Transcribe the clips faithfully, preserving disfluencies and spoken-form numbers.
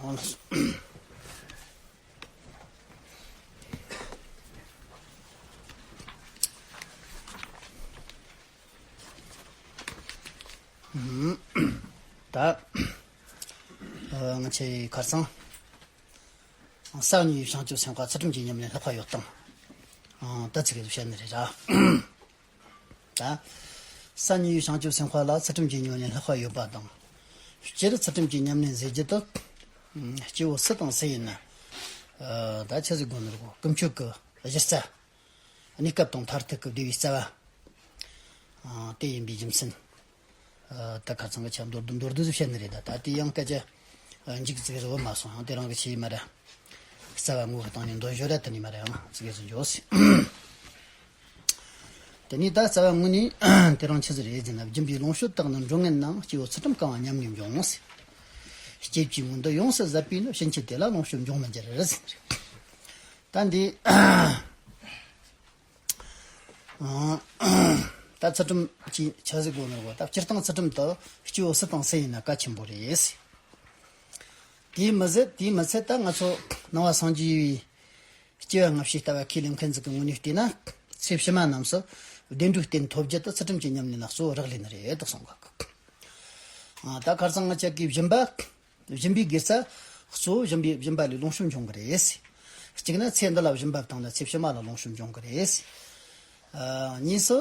ཨང་། ད་ང་ཚོའི་ཁར་སང་གསར་རྙིང་བྱང་ཆུབ་སེམས་དཔའ་ཚུལ་ཁྲིམས་ཀྱི་ཉམས་ལེན་ལྷག་པ་ཡོད་སྟངས་ད་ཚིག་གི་བཤད་ནི་རེད་ར། ད་གསར་རྙིང་བྱང་ཆུབ་སེམས་དཔའ་ལ་ཚུལ་ཁྲིམས་ཀྱི་ཉམས་ལེན་ལྷག་པ་ཡོད་པ་དང་། སྤྱིར་ཚུལ་ཁྲིམས་ཀྱི་ཉམས་ལེན་ཟེར་རྒྱུ་དེ་སྐྱེ་བོ་སུ་དང་སུ་ཡིན་ན། ད་ཆི་ཟིག་དགོས་ནི་རེད་གོ། ཀུན་སྤྱོད་ཀྱི་གཞི་རྩ། གནས་སྐབས་དང་མཐར་ཐུག་གི་བདེ་བའི་རྩ་བ། དེ་ཡིན་པའི་རྒྱུ་མཚན། ད་ཁ་ཚང་གི་ཆ་མདོར་བསྡུས་མདོར་བསྡུས་སུ་བཤད་ནི་རེད་ད། ད་དེ་ཡང་སྐད་ཆ་མཇུག་ཙིག་རེ་བུད་མ་སོང་ཡང་དེ་རང་གི་ཆེས་མ་ར། རྩ་བ་ངོ་བོ་བཏང་ནས་འདོན་ཞོར་ར་དེ་ནས་མ་ར་ཡང་ཙིག་གེ་སུ་འཇོག་སྲིད། དེ་ནས་ད་རྩ་བ་ངོ་ནས་དེ་རང་ཆི་ཟིག་རེད་ཟེར་ན། སྦྱིན་པའི་ལོངས་སྤྱོད་དག་ནི་འགྲོ་ངན་ནའང་། སྐྱེ་བོ་ཚུལ་ཁྲིམས་གང་བ་ཉམས་ནས་འབྱུང་ཟེར། སྐྱེ་བཅུའི་མངོན་འདོད་ཡོངས་སུ་ཟད་པས་ནི། ཕྱིན་ཆད་དེ་ལ་ལོངས་སྤྱོད་འབྱུང་མི་འགྱུར་ཟེར། ད་འདི། ད་ཚུལ་ཁྲིམས་ཀྱི་ཆ་ཟིག་གོ་ནོ་གོ། ད་སྤྱིར་བཏང་ཚུལ་ཁྲིམས་དེ་སྐྱེ་བོ་སུ་དང་སུ་ཡིན་ན་གལ་ཆེན་པོ་རེད། དེའི་མི་ཚད་དེའི་མི་ཚད་ད་ང་ཚོ་ནང་པ་སངས་རྒྱས་པའི་སྐྱེ་བ་སྔ་ཕྱིའི་ལྟ་བ་ཁས་ལེན་མཁན་ཚོ་གི་ངོས་ནས་བལྟས་ན། ཚེ་ཕྱི་མ་རྣམས་སུ་བདེ་འགྲོའི་རྟེན་ཐོབ་རྒྱུ་དེ་ཚུལ་ཁྲིམས་ཀྱི་ཉམས་ལེན་ལ་གཙོ་བོ་རག་ལས་ནི་རེད་དུ་གསུངས་གོ། ད་ཁར་སང་ང་ཅག་གིས་སྦྱིན་པ། སྦྱིན་པའི་དགེ་རྩ་གཙོ་བོ་སྦྱིན་པའི་སྦྱིན་པ་ལས་ལོངས་སྤྱོད་འབྱུང་གི་རེད། གཅིག་ན་ཚེ་འདི་ལ་སྦྱིན་པ་བཏང་ན་ཚེ་ཕྱི་མ་ལ་ལོངས་སྤྱོད་འབྱུང་གི་རེད། གཉིས་སུ་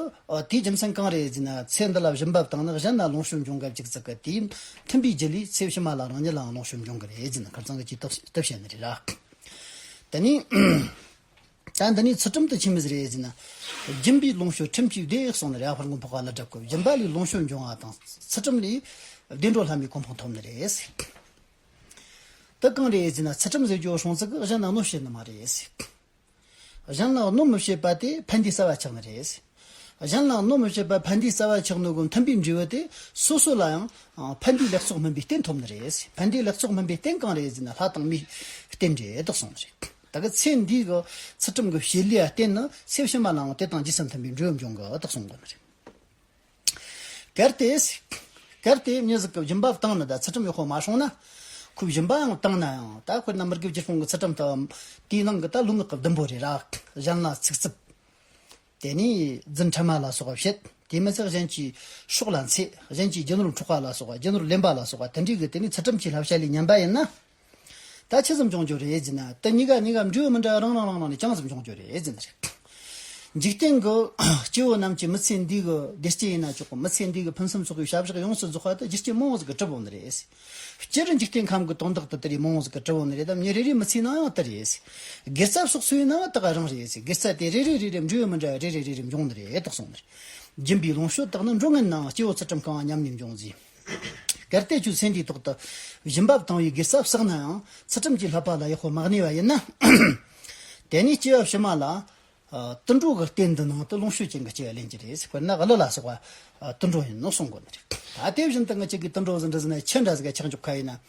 དེའི་རྒྱུ་མཚན་གང་རེད་ཟེར་ན། ཚེ་འདི་ལ་སྦྱིན་པ་བཏང་ན་གཞན་ལ་ལོངས་སྤྱོད་འབྱུང་གི་གཅིག་ཙིག་གི་དེའི་མཐུན་པའི་རྒྱུ་ལས་ཚེ་ཕྱི་མ་ལ་རང་ཉིད་ལའང་ལོངས་སྤྱོད་འབྱུང་གི་རེད་ཟེར་ན། ཁར་སང་གི་ཅིག་སྟབས་སྟབས་བཤད་ནི་རེད་ར། དེ་ནས། ད་འདི་ནས་ཚུལ་ཁྲིམས་དེ་ཆི་མོ་ཟིག་རེད་ཟེར་ན། སྦྱིན་པའི་ལོངས་སྤྱོད་ཁྲིམས་ཀྱིས་བདེ་གསུངས་ནི་རེད། ཕར་ངོ་ཕོག་ག་ལ་འགྲབ་གོ། སྦྱིན་པ་ལས་ལོངས་སྤྱོད་འབྱུང་བ་དང་ཚུལ་ཁྲིམས་ལས་བདེ་འགྲོ་ལྷ་མིའི་གོ་འཕང་ཐོབ་ནི་རེད། དེ་གང་རེད་ཟེར་ན། ཚུལ་ཁྲིམས་ཟེར་རྒྱུ་སྲོང་ཙིག་གི་གཞན་ལ་གནོད་བྱེད་ནི་མ་རེད། གཞན་ལ་གནོད་མི་བྱེད་པ་དེ་ཕན་བདེའི་རྩ་བ་ཆགས་ནི་རེད། གཞན་ལ་གནོད་མི་བྱེད་པ་ཕན་བདེའི་རྩ་བ་ཆགས་ནོ་གི་མཐུན་པའི་འབྲས་བུ་དེ་སོ་སོ་ལ་ཡང་ཕན་བདེའི་ལེགས་ཚོགས་སྨིན་པའི་རྟེན་ཐོབ་ནི་རེད། ཕན་བདེའི་ལེགས་ཚོགས་སྨིན་པའི་རྟེན་གང་རེད་ཟེར་ན། ལྷ་དང་མིའི་རྟེན་རེད་དུ་གསུངས་ནི་རེད། ད་གི་ཚེ་འདིའི་གི་ཚུལ་ཁྲིམས་ཀྱི་བྱེད་ལས་བརྟེན་ནི་ཚེ་ཕྱི་མ་ལའང་དེ་དང་རྗེས་སུ་མཐུན་པའི་འབྲས་བུ་འབྱུང་གི་དུ་གསུངས་གོ་ནི་རེད། གལ་ཏེ། གལ་ཏེ་མྱི་ཟིག་གིས་སྦྱིན་པ་བཏང་ནི་ད་ཚུལ་ཁྲིམས་ཡག་པོ་མ་སྲུང་ན། ཁོས་སྦྱིན་པའང་བཏང་ན་ཡང་། ད་དཔེར་ན་མི་དགེ་བཅུ་སྤོང་གི་ཚུལ་ཁྲིམས་དང་དེའི་ནང་གི་ད་ལུས་ངག་གི་བདུན་པོ་རེད་ར། གཞན་ལ་ཚིག་རྩུབ། དེ་ནས་རྫུན་ཕྲ་མ་ལ་སོགས་པ་བཤད། དེ་མི་ཚད་གཞན་གྱི་སྲོག་ལ་འཚེ། གཞན་གྱི་རྒྱུ་ནོར་འཕྲོག་པ་ལ་སོགས་པ། རྒྱུ་ནོར་ལེན་པ་ལ་སོགས་པ་དེ་འདྲའི་གི་དེ་ནས་ཚུལ་ཁྲིམས་ཀྱི་བསླབ་བྱ་ལས་ཉམས་པ་ཡིན་ན། ད་ཆི་ཙམ་འབྱུང་རྒྱུ་རེད་ཟེར་ན། དེ་གཉིས་ཀ་གཉིས་ཀ་འབྲས་བུ་མི་འདྲ་བ་རང་རང་རང་རང་ནས་ཅུང་ཙམ་འབྱུང་རྒྱུ་རེད་ཟེར་ནི་རེད། འཇིག་རྟེན་གྱི་སྐྱེ་བོ་རྣམས་ཀྱིས་མི་ཚེ་འདི་གི་བདེ་སྐྱིད་ཡིན་ན་ཆོག་གི། མི་ཚེ་འདི་གི་ཕུན་སུམ་ཚོགས་པའི་བྱ་བཞག་ཡོངས་སུ་རྫོགས་པ་དེ་རྒྱུ་རྐྱེན་མང་བོ་ཟིག་གིས་གྲུབ་འོང་ནི་རེད། སྤྱིར་འཇིག་རྟེན་ཁམས་ཀྱི་དོན་དག་དེ་དེ་རེད། མང་བོ་ཟིག་གིས་གྲུབ་འོང་ནི་རེད། ད་མྱི་རེ་རེའི་མི་ཚེའི་ནང་ཡང་དེ་རེད། དགེ་རྩ་སོགས་སུ་ཡིན་ནའང་དེ་ག་རང་རེད། དགེ་རྩ་དེ་རེ་རེ་རེ་རེ་འབྲས་བུ་མི་འདྲ་བ་རེ་རེ་རེ་རེ་འབྱུང་ནི་རེད་དུ་གསུངས་ནི་རེད། སྦྱིན་པའི་ལོངས་སྤྱོད་དག་ནི་འགྲོ་ངན་ནའང་། སྐྱེ་བོ་ཚུལ་ཁྲིམས་གང་བ་ཉམས་ནས་འབྱུང་ཟེར། གལ་ཏེ་ཁྱོད་ཚེ་འདིའི་ཐོག་ཏུ་སྦྱིན་པ་བཏང་བའི་དགེ་རྩ་བསགས་ན་ཡང་། ཚུལ་ཁྲིམས་ཀྱི་བསླབ་པ་ལ་ཡག་པོ་མ་གནས་པ་ཡིན་ན། དེ་ནས་སྐྱེ་བ་ཕྱི་མ་ལ་དུད་འགྲོ་གི་རྟེན་འདི་ནང་དུ་ལོངས་སྤྱོད་ཅན་གྱི་སྐྱེ་བ་ལེན་གྱི་རེད། དཔེར་ན་ཀླུ་ལ་སོགས་པ་དུད་འགྲོ་ཡིན་ནོ་གསུང་གོ་ནི་རེད། ད་དེ་བཞིན་དུ་ང་ཅག་གི་དུད་འགྲོ་ཟིག་འདྲ་ཟིག་ན་ཁྱི་འདྲ་ཟིག་ག་ཆགས་འཇོག་ཁ་ཡིན་ན།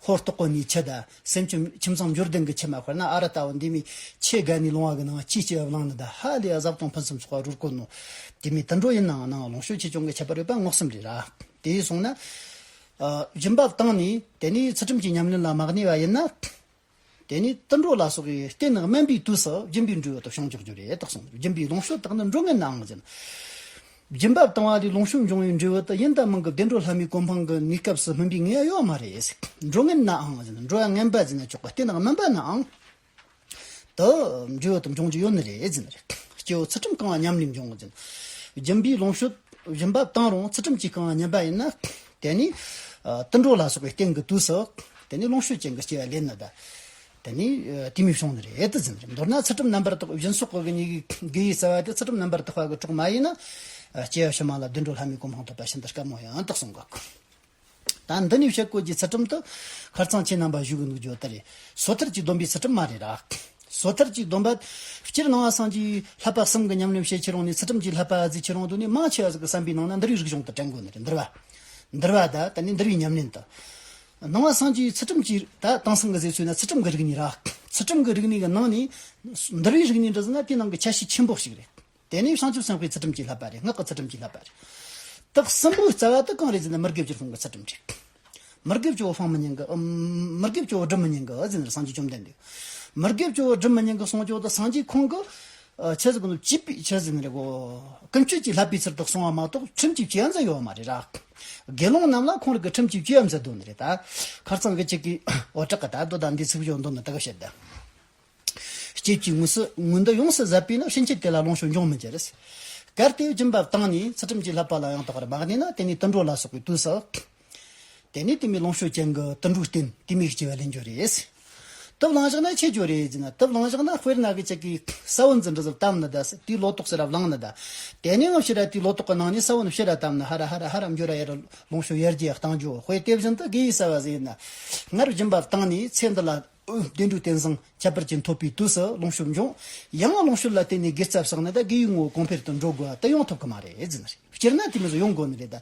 ཧོར་སྟོག་པོ་ནས་ཁྱི་ད་སེམས་ཅན་ཁྱིམ་ཚང་འབྱོར་ལྡན་གྱི་ཁྱི་མ། དཔེར་ན་ཨ་རི་ལྟ་བུ་འདི་མོ་ཁྱི་དགའ་ནས་ལོང་བ་གི་ནང་ཁྱིའི་སྐྱེ་བ་བླངས་ནི་ད་ཧ་ལས་ཡ་བཟའ་བཏུང་ཕུན་སུམ་ཚོགས་པ་རོལ་གོ་ནོ། དེ་མོ་དུད་འགྲོ་ཡིན་ནའང་ནང་ལོངས་སྤྱོད་ཆེ་ཆུང་གི་ཁྱད་པར་ཡོད་པ་མངོན་སུམ་རེད་ར། དེ་ཡིན་སོང་ན། ཨ། སྦྱིན་པ་བཏང་ནས་དེ་ནས་ཚུལ་ཁྲིམས་ཀྱི་ཉམས་ལེན་ལ་མ་གནས་པ་ཡིན་ན། དེ་ནས་དུད་འགྲོ་ལ་སོགས་པའི་རྟེན་དམན་པའི་དུས་སུ་སྦྱིན་པའི་འབྲས་བུ་དེ་བྱུང་འཇུག་རྒྱུ་རེད་དུ་གསུངས། སྦྱིན་པའི་ལོངས་སྤྱོད་དག་ནི་འགྲོ་ངན་ནའང་ཟེར། སྦྱིན་པ་བཏང་བ་ལས་ལོངས་སྤྱོད་འབྱུང་བའི་འབྲས་བུ་དེ་ཡིན་དང་མིན་གྱི་བདེ་འགྲོ་ལྷ་མིའི་གོ་འཕང་གི་གནས་སྐབས་སུ་སྨིན་པའི་ངེས་ཡོད་མ་རེད། འགྲོ་ངན་ནའང་ཟེར། འགྲོ་བ་ངན་པ་ཟེར་ན་ཆོག་གི། རྟེན་དམན་པ་ནའང་། དུ་འབྲས་བུ་དུ་འབྱུང་རྒྱུ་ཡོད་ནི་རེད་ཟེར་ནི་རེད། སྐྱེ་བོ་ཚུལ་ཁྲིམས་གང་བ་ཉམས་ལེན་འབྱུང་ཟེར། སྦྱིན་པའི་ལོངས་སྤྱོད་སྦྱིན་པ་བཏང་རུང་ཚུལ་ཁྲིམས་ཀྱིས་གང་བ་ཉམས་པ་ཡིན་ན། དེ་ནི་ཨ་དུད་འགྲོ་ལ་སོགས་པའི་རྟེན་གྱི་དུས་སུ་དེ་ནི་ལོངས་སྤྱོད་ཅན་གྱི་སྐྱེ་བ་ལེན་ནི་ད། དེ་ནི་ཨ་དེ་མོ་བྱུང་ནི་རེད་དུ་ཟེར་ནི་རེད། མདོར་ན་ཚུལ་ཁྲིམས་རྣམ་པར་དག་སྦྱིན་སོགས་ཀྱི་དགེ་བའི་རྩ་བ་དེ་ཚུལ་ཁྲིམས་རྣམ་པར་དག་པ་གི་གྲོགས་མ་ཡིན་ན། ཨ་སྐྱེ་བ་ཕྱི་མ་ལ་བདེ་འགྲོ་ལྷ་མིའི་གོ་འཕང་ཐོབ་པ་ཤིན་ཏུ་དཀའ་མོ་ཡང་དག་གསུངས་གོ། ད་འདི་ནས་བཤད་དགོས་ཀྱི་ཚུལ་ཁྲིམས་དེ་ཁར་སང་ཁྱེད་རྣམ་པ་ཞུ་གི་འདུག་རྒྱུ་དེ་རེད། སོ་ཐར་གྱི་སྡོམ་པའི་ཚུལ་ཁྲིམས་མ་རེད་ར། སོ་ཐར་གྱི་སྡོམ་པ། སྤྱིར་ནང་པ་སངས་རྒྱས་བསླབ་པ་གསུམ་གྱི་ཉམས་ལེན་བྱེད་ཁྱེར་ཡོང་ནས་ཚུལ་ཁྲིམས་ཀྱི་བསླབ་པ་ཨ་ཙི་ཁྱེར་ཡོང་དུས་ནས་མང་ཆེ་བ་ཟིག་གི་བསམ་པའི་ནང་ན་འདུལ་བའི་རིག་གཞུང་དུ་དྲན་དགོས་ནི་རེད། འདུལ་བ། འདུལ་བ་ད་ད་ནི་འདུལ་བའི་ཉམས་ལེན་དུ། ནང་པ་སངས་རྒྱས་ཚུལ་ཁྲིམས་ཀྱི་ད་དེང་སང་གི་ཟེར་ཚུལ་ན་ཚུལ་ཁྲིམས་ཀྱི་རིག་གནས་ར། ཚུལ་ཁྲིམས་ཀྱི་རིག་གནས་ཀྱི་ནང་ནས། འདུལ་བའི་རིག་གནས་འདྲ་ཟེར་ན་དེ་ནང་གི་ཆ་ཤས་ཆེན་པོ་ཞིག་རེད། དེ་ནས་བྱང་ཆུབ་སེམས་དཔའི་ཚུལ་ཁྲིམས་ཀྱི་བསླབ་པ་རེད། སྔགས་ཀྱི་ཚུལ་ཁྲིམས་ཀྱི་བསླབ་པ་རེད། དག་གསུམ་པོའི་རྩ་བ་དེ་གང་རེད་ཟེར་ན་མི་དགེ་བཅུ་སྤོང་གི་ཚུལ་ཁྲིམས་རེད། མི་དགེ་བཅུ་བོ་སྤང་མི་ཉན་གི། ཨམ། མི་དགེ་བཅུ་བོ་སྒྲུབ་མི་ཉན་གི་ཟེར་ནས་སངས་རྒྱས་བཅོམ་ལྡན་འདས། མི་དགེ་བཅུ་བོ་སྒྲུབ་མི་ཉན་གི་གསུངས་ཀྱོག་ད་སངས་རྒྱས་ཁོང་གི། ཨ། ཆི་ཟིག་གི་ནོ་བཅས་པའི་ཆི་ཟིག་ནི་རེད་གོ། ཀུན་སྤྱོད་ཀྱི་བསླབ་པའི་ཚུལ་དུ་གསུང་བ་མ་གཏོགས་ཁྲིམས་ཀྱི་བཅས་པ་མཛད་ཡོད་མ་རེད་ར། དགེ་སློང་རྣམས་ལ་ཁོང་རང་གི་ཁྲིམས་ཀྱི་བཅས་པ་མཛད་དོ་ནི་རེད་ད། ཁར་ཚང་གི་ཅིག་གིས་འོ་དྲག་གི་ད་དོ་ད་འདི་ཚིག་བྱོན་དོ་ནི་ད་གི་བཤད་ད། སྐྱེས་ཀྱི་དངོས་སུ་མངོན་འདོད་ཡོངས་སུ་ཟད་པས་ན་ཕྱིན་ཆད་དེ་ལ་ལོངས་སྤྱོད་འབྱུང་མི་འགྱུར། གལ་ཏེ་སྦྱིན་པ་བཏང་ནས་ཚུལ་ཁྲིམས་ཀྱི་བསླབ་པ་ལ་ཡང་དག་པར་མ་གནས་ན་དེ་ནས་དུད་འགྲོ་ལ་སོགས་པའི་དུས་སུ། དེ་ནས་དེ་མོ་ལོངས་སྤྱོད་ཅན་གྱི་དུད་འགྲོའི་རྟེན་དེ་མོ་སྐྱེ་བ་ལེན་རྒྱུ་རེད། དུ་བླངས་བཞག་ན་ཆི་འགྱོ་རེད་ཟེར་ན། དུ་བླངས་བཞག་ན་དཔེར་ན་གི་ཅིག་གིས་ས་བོན་ཟིག་འདྲ་ཟིག་བཏབ་ནི་ད། དེའི་ལོ་ཏོག་ཟེར་ར་བླངས་ནི་ད། དེ་ནས་ཡང་ཕྱིར་ར་དེའི་ལོ་ཏོག་གི་ནང་ནས་ས་བོན་ཕྱིར་ར་བཏབ་ནི། ཧ་ར་ཧ་ར་ཧ་ར་འགྱོ་ར་ཡར་ལོངས་སྤྱོད་ཡར་རྒྱས་གཏང་རྒྱུ། དཔེ་དེ་བཞིན་དུ་དགེ་བའི་རྩ་བ་ཟིག་ཡིན་ན། སྔར་སྦྱིན་པ་བཏང་ནས་ཚེ་འདི་ལ་བདེ་འགྲོའི་རྟེན་བཟང་ཁྱད་པར་ཅན་ཐོབ་པའི་དུས་སུ་ལོངས་སྤྱོད་འབྱུང་། ཡང་ལོངས་སྤྱོད་ལ་བརྟེན་ནས་དགེ་རྩ་བསགས་ནི་ད་དགེ་བའི་ངོ་བོ་གོང་འཕེལ་དུ་འགྲོ་དགོས་པ་དེ་ཡོང་ཐུབ་གི་མ་རེད་ཟེར་ནི་རེད། སྤྱིར་ན་དེ་མོ་ཟིག་ཡོང་དགོས་ནི་རེད་ད།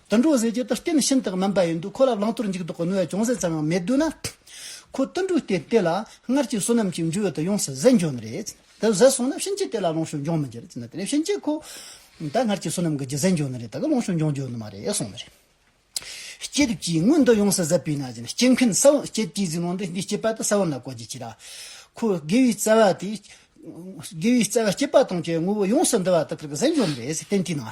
དུད་འགྲོ་ཟེར་རྒྱུ་དེ་རྟེན་ཤིན་ཏུ་དམན་པ་ཡིན་དུས་ཁོ་ལ་བླང་དོར་འཇུག་ལྡོག་གི་ནུས་པ་ཅུང་ཟད་ཙམ་ཡང་མེད་དུས་ན། ཁོ་དུད་འགྲོའི་རྟེན་དེ་ལ་སྔར་གྱི་བསོད་ནམས་ཀྱི་འབྲས་བུ་དེ་ཡོངས་སུ་ཟད་འགྱོ་ནི་རེད། དེ་ཟད་སོང་ན་ཕྱིན་ཆད་དེ་ལ་ལོངས་སྤྱོད་འབྱུང་མི་འགྱུར་ཟེར་ན། དེ་ནས་ཕྱིན་ཆད་ཁོ་ད་སྔར་གྱི་བསོད་ནམས་ཀྱི་རྒྱུ་ཟད་འགྱོ་ནི་རེད། ད་གི་ལོངས་སྤྱོད་འབྱུང་རྒྱུ་ནི་མ་རེད་གསུངས་ནི་རེད། སྐྱེས་ཀྱི་མངོན་འདོད་ཡོངས་སུ་ཟད་པས་ན་ཟེར་ན། སྐྱེས་ཀྱི་ཟེར་ནོ་འདི་འདི་སྐྱེས་པ་དེ་ས་བོན་ལ་གོ་རྒྱུ་ཅི་ར། ཁོ་དགེ་བའི་རྩ་བ་དེ། དགེ་བའི་རྩ་བ་སྐྱེས་པ་དང་བཅས་ངོ་བོ་ཡོངས་སུ་འདུ་བ་དག་གིར་ཟད་འགྱོ་ནི་རེད་ཟེར། རྟེན་དེའི་ནང་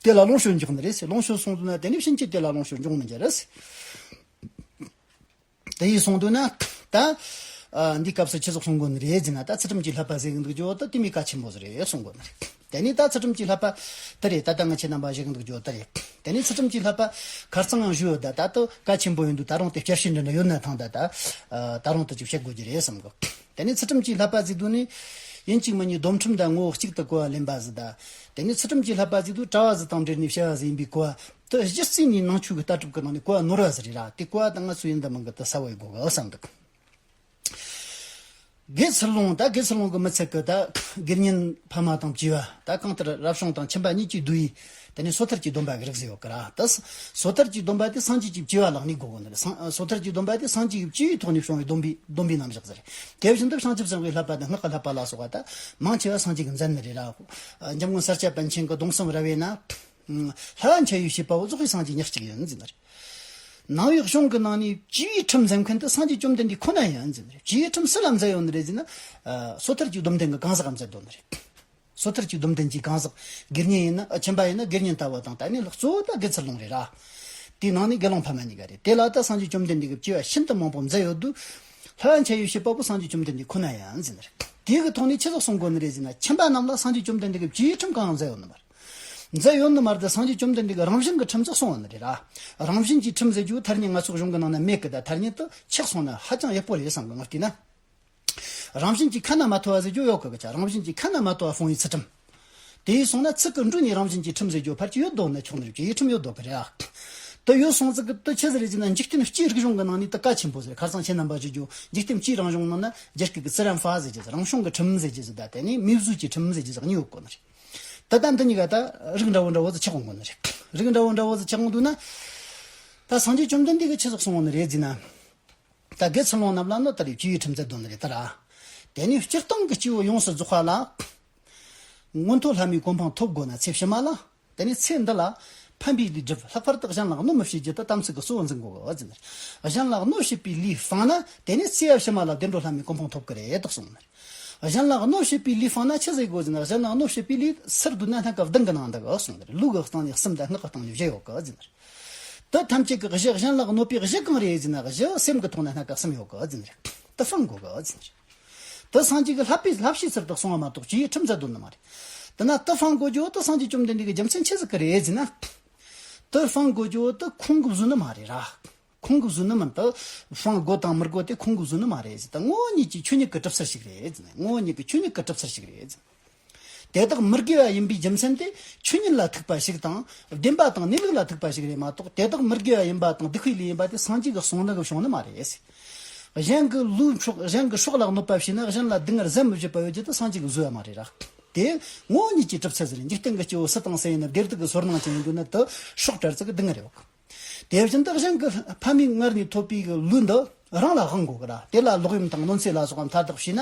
དེ་ལ་ལོངས་སྤྱོད་འཇུག་ནི་རེད་ཟེར། ལོངས་སྤྱོད་སོང་དུས་ན་དེ་ནས་ཕྱིན་ཆད་དེ་ལ་ལོངས་སྤྱོད་འབྱུང་མི་འགྱུར་ཟེར། དེ་ཡིས་སོང་དུས་ན་ད། ཨ། འདི་སྐབས་སུ་ཆི་ཟིག་གསུང་དགོས་ནི་རེད་ཟེར་ན། ད་ཚུལ་ཁྲིམས་ཀྱི་བསླབ་པ་ཟེར་གི་འདུག་རྒྱུ་ད་དེ་མོ་གལ་ཆེན་པོ་ཟིག་རེད་གསུང་དགོས་ནི་རེད། དེ་ནས་ད་ཚུལ་ཁྲིམས་ཀྱི་བསླབ་པ་དེ་རེད། ད་ལྟ་ང་ཁྱེད་རྣམ་པ་བཤད་གི་འདུག་རྒྱུ་དེ་རེད། དེ་ནས་ཚུལ་ཁྲིམས་ཀྱི་བསླབ་པ་ཁར་ཚང་ཡང་ཞུས་ཡོད་ད། ད་དུ་གལ་ཆེན་པོ་ཡིན་དུས་ད་རུང་དེ་བསྐྱར་བཤད་འདྲ་འདྲ་ཡོད་ན་ཐང་ད། ད་ད་རུང་དུ་ཅིག་བཤད་དགོས་ཀྱི་རེད་བསམ་གི། དེ་ནས་ཚུལ་ཁྲིམས་ཀྱི་བསླབ་པ་ཟེར་དུས་ནི། ཡིན་གཅིག་མིན་གཉིས་སྡོམ་ཁྲིམས་དང་ངོ་བོ་གཅིག་ཏུ་གོ་བ་ལེན་པ་ཟེར་ད། དེ་ནས་ཚུལ་ཁྲིམས་ཀྱི་བསླབ་པ་ཟེར་དུས་གྲྭ་བ་ཟིག་དང་འབྲེལ་ནས་བྱ་བ་ཟིག་ཡིན་པའི་གོ་བ། དེ་གཞི་རྩའི་ནས་ནང་ཆོས་ཀྱི་ལྟ་གྲུབ་ཀྱི་ནང་ནས་གོ་བ་ནོར་བ་ཟིག་རེད་ར། དེ་གོ་བ་དང་ང་ཚོ་ཡིན་ད་མིན་གི་དེ་གསལ་བོ་ཡི་དགོས་གི་བསམ་འདུག། དགེ་ཚུལ་སློང་ད། དགེ་ཚུལ་སློང་གི་མི་ཚད་གི་ད་དགེ་བསྙེན་ཕ་མ་དང་བཅས་པ། ད་གང་ལྟར་རབ་བྱུང་དང་ཁྱིམ་པ་གཉིས་ཀྱིས་བསྡུས་པའི་དེ་ནས་སོ་ཐར་གྱི་སྡོམ་པ་གི་རིགས་ཟིག་ཡོད་གི་ར། ད་སོ་ཐར་གྱི་སྡོམ་པ་དེ་སངས་རྒྱས་ཀྱི་བཅས་པ་ལ་གནས་དགོས་གི་ནི་རེད། སངས། སོ་ཐར་གྱི་སྡོམ་པ་དེ་སངས་རྒྱས་ཀྱི་བཅས་པའི་ཐོག་ནས་བྱུང་བའི་སྡོམ་པའི་སྡོམ་པའི་རྣམ་གཞག་ཟིག་རེད། དེ་བཞིན་དུ་བྱང་ཆུབ་སེམས་དཔའི་བསླབ་པ་དང་སྔགས་ཀྱི་བསླབ་པ་ལ་སོགས་པ་ད་མང་ཆེ་བ་སངས་རྒྱས་ཀྱིས་མཛད་ནི་རེད་ར། འཇམ་མགོན་ས་སྐྱ་པཎ་ཆེན་གྱི་སྡོམ་གསུམ་རབ་དབྱེ་ན། ལྷ་འཆད་པའི་བྱེད་པ་པོ་རྫོགས་པའི་སངས་རྒྱས་ཉག་གཅིག་ཡིན་ཟེར་ནི་རེད། ནང་པའི་གཞུང་གི་ནང་ནས་བཅས་པའི་ཁྲིམས་མཛད་མཁན་དེ་སངས་རྒྱས་བཅོམ་ལྡན་འདས་ཁོ་ན་ཡིན་ཟེར་ནི་རེད། བཅས་པའི་ཁྲིམས་སུ་ལ་མཛད་ཡོད་ནི་རེད་ཟེར་ན། ཨ། སོ་ཐར་གྱི་སྡོམ་ལྡན་གྱིས་གང་ཟག་ག་མཛད་དོ་ནི་རེད། སོ་ཐར་གྱི་སྡོམ་ལྡན་གྱིས་གང་ཟག་དགེ་བསྙེན་ཡིན་ན། ཨ། ཁྱིམ་པ་ཡིན་ན་དགེ་བསྙེན་ལྟ་བུ་དང་། ད་ནི་ལྷག་གཙོ་བོ་ད་དགེ་ཚུལ་སློང་རེད་ར། དེའི་ནང་ནས་དགེ་སློང་ཕ་མ་གཉིས་ཀ་རེད། དེ་ལ་ད་སངས་རྒྱས་བཅོམ་ལྡན་འདས་ཀྱིས་བཅས་པ་ཤིན་ཏུ་མང་པོ་མཛད་ཡོད་དུས། ལྷ་འཆད་པའི་བྱེད་པ་པོ་སངས་རྒྱས་བཅོམ་ལྡན་འདས་ཁོ་ན་ཡིན་ཟེར་ནི་རེད། དེ་གི་ཐོག་ནས་ཆི་ཟིག་གསུང་དགོས་ནི་རེད་ཟེར་ན། ཁྱིམ་པ་རྣམས་ལ་སངས་རྒྱས་བཅོམ་ལྡན་འདས་ཀྱིས་བཅས་པའི་ཁྲིམས་གང་ཡང་མཛད་ཡོད་ནི་མ་རེད། མཛད་ཡོད་ནི་མ་རེད་དེ། སངས་རྒྱས་བཅོམ་ལྡན་འདས་ཀྱིས་རང་བཞིན་གྱི་ཁྲིམས་ཟིག་གསུངས་པ་ནི་རེད་ར། རང་བཞིན་གྱི་ཁྲིམས་ཟེར་རྒྱུ་ཐ་སྙད་ང་ཚོ་གཞུང་གི་ནང་ན་མེད་གི། ད་ཐ་སྙད་དུ་ཆགས་སོང་ན་ཧ་ཅང་ཡག་པོ་རེད་བསམ་གི། ང་བལྟས་ན། རང་བཞིན་གྱིས་ཁ་ན་མ་ཐོ་བ་ཟེར་རྒྱུ་ཡོད་གི་གི་ཆ། རང་བཞིན་གྱིས་ཁ་ན་མ་ཐོ་བ་སྤོང་བའི་ཚུལ་ཁྲིམས། དེ་ཡིན་སོང་ན་ཚིག་གི་འབྲུ་ནས་རང་བཞིན་གྱི་ཁྲིམས་ཟེར་རྒྱུ་ཕལ་ཆེར་ཡོད་དོ་ན་ཆོག་ནི་རེད། བཅས་པའི་ཁྲིམས་ཡོད་དོ་གི་རེད་ཨ། དེ་ཡོད་སོང་ཙི་གི་དེ་ཆི་ཟིག་རེད་ཟེར་ན། འཇིག་རྟེན་སྤྱིའི་རིག་གཞུང་གི་ནང་ནས་དེ་གལ་ཆེན་པོ་ཟིག་རེད། ཁར་སང་ཁྱེད་རྣམ་པ་ཞུ་རྒྱུ་འཇིག་རྟེན་སྤྱིའི་རང་གཞུང་ནང་ན་རྒྱ་སྐད་ཀྱི་ཙི་རན་ཧྥ་ཟེར་རྒྱུ་ཟིག་རང་བྱུང་གི་ཁྲིམས་ཟེར་རྒྱུ་ཟིག་ད་དེ་ནས་མིའུ་གཟུགས་ཀྱི་ཁྲིམས་ཟེར་རྒྱུ་ཟིག་གཉིས་ཡོད་གོ་ནི་རེད། ད་ལྟ་འདི་གཉིས་ཀ་ད་རིགས་འདྲ་བོ་འདྲ་བོ་ཟིག་ཆགས་འོང་གོ་ནི་རེད། རིགས་འདྲ་བོ་འདྲ་བོ་ཟིག་ཆགས་འོང་དུས་ན། ད་སངས་རྒྱས་བཅོམ་ལྡན་འདས་ཀྱིས་ཆི་ཟིག་གསུངས་ནི་རེད་ཟེར་ན། ད་དགེ་ཚུལ་སློང་རྣམས་ལ་ནི་ད་རེས་བཅས་པའི་ཁྲིམས་མཛད་དོ་ནི་རེད་ད་ར། དེ་ནས་སྤྱིར་བཏང་གི་སྐྱེ་བོ་ཡོངས་སུ་རྫོགས་པ་ལ། མངོན་མཐོ་ལྷ་མིའི་གོ་འཕང་ཐོབ་དགོས་ན་ཚེ་ཕྱི་མ་ལ། དེ་ནས་ཚེ་འདི་ལ་ཕན་པའི་ལས་སྒྲུབ། ལྷག་པར་དུ་གཞན་ལ་གནོད་མི་བྱེད་རྒྱུ་དེ་དམ་ཚིག་གི་གཙོ་བོ་འཛིན་དགོས་པ་ཟེར་ནི་རེད། གཞན་ལ་གནོད་བྱེད་པའི་ལས་སྤངས་ན་དེ་ནས་ཚེ་ཕྱི་མ་ལ་བདེ་འགྲོ་ལྷ་མིའི་གོ་འཕང་ཐོབ་ཀྱི་རེད་དོ་གསུངས་ནི་རེད། གཞན་ལ་གནོད་བྱེད་པའི་ལས་སྤངས་ན་ཆི་ཟེར་དགོས་ཟེར་ན། གཞན་ལ་གནོད་བྱེད་པའི་ལས་ཟུར་བསྡུས་ན་སྣ་ཁ་བདུན་གྱི་ནང་འདུ་གི་གསུངས་ནི་རེད། ལུགས་ཀྱི་སྟེང་ནས་གསུམ་དང་སྔགས་ཀྱི་སྟེང་ནས་བཞི་ཡོད་གི་ཟེར་ནི་རེད། དེ་ཐམས་ཅད་ཀྱི་གཞི་གཞན་ལ་གནོད་པའི་གཞི་གང་རེད་ཟེར་ན། གཞི་སེམས་ཀྱི་ཐོག་ན་སྣ་ཁ་གསུམ་ཡོད་གི་ཟེར་ནི་རེད། དེ་སྤང་དགོས་གི་ཟེར་ནི་རེད། དེ་སངས་རྒྱས་ཀྱི་བསླབ་པའི་བསླབ་བྱའི་ཚུལ་དུ་གསུངས་པ་མ་གཏོགས་བཅས་པའི་ཁྲིམས་མཛད་དོ་ནི་མ་རེད། དེ་ན་དེ་སྤང་དགོས་རྒྱུ་བོ་དེ་སངས་རྒྱས་བཅོམ་ལྡན་འདས་ཀྱི་རྒྱུ་མཚན་ཆི་ཟིག་གི་རེད་ཟེར་ན། དེ་སྤང་དགོས་རྒྱུ་བོ་དེ་ཁོང་གིས་བཟོས་ནི་མ་རེད་ར། ཁོང་གིས་བཟོས་ནི་མིན། དེ་སྤང་དགོས་དང་མི་དགོས་དེ་ཁོང་གིས་བཟོས་ནི་མ་རེད་ཟེར། དེ་ངོ་བོ་ཉིད་ཀྱི་ཆོས་ཉིད་ཀྱི་གྲུབ་ཚུལ་ཞིག་རེད་ཟེར། ངོ་བོ་ཉིད་ཀྱི་ཆོས་ཉིད་ཀྱི་གྲུབ་ཚུལ་ཞིག་རེད་ཟེར། དེ་དག་མི་དགེ་བ་ཡིན་པའི་རྒྱུ་མཚན་དེ་ཆོས་ཉིད་ལ་ཐུག་པ་ཞིག་དང་བདེན་པ་དང་གནས་ལུགས་ལ་ཐུག་པ་ཞིག་རེད་མ་གཏོགས། དེ་དག་མི་དགེ་བ་ཡིན་པ་དང་སྡིག་པའི་ལས་ཡིན་པ་དེ་སངས་རྒྱས་ཀྱིས་གསུངས་ནི་གི་བྱུང་ནི་མ་རེད། གཞན་གྱི་ལུས་སྲོག་གཞན་གྱི་སྲོག་ལ་གནོད་པ་བྱས་ན་གཞན་ལ་སྡུག་བསྔལ་ཟད་མི་བྱེད་པ་ཡོད་རྒྱུ་དེ་སངས་རྒྱས་ཀྱིས་བཟོས་པ་མ་རེད་ར། དེ་ངོ་བོ་ཉིད་ཀྱི་གྲུབ་ཚུལ་ཟེར། འཇིག་རྟེན་གྱི་སྐྱེ་བོ་སུ་དང་སུ་ཡིན་ན་བདེ་སྡུག་གི་ཚོར་སྣང་ཅན་ཡིན་དུས་ན་དེ་སྲོག་བྲལ་ཚུལ་གྱི་སྡུག་བསྔལ་རེད། དེ་བཞིན་དུ་གཞན་གྱི་ཕ་མའི་མངལ་ནས་ཐོབ་པའི་ལུས་འདི་རང་ལ་དབང་དགོས་གི་ར། དེ་ལ་ལོག་གཡེམ་དང་གནོད་འཚེ་ལ་སོགས་པ་མཐའ་དག་བྱས་ན་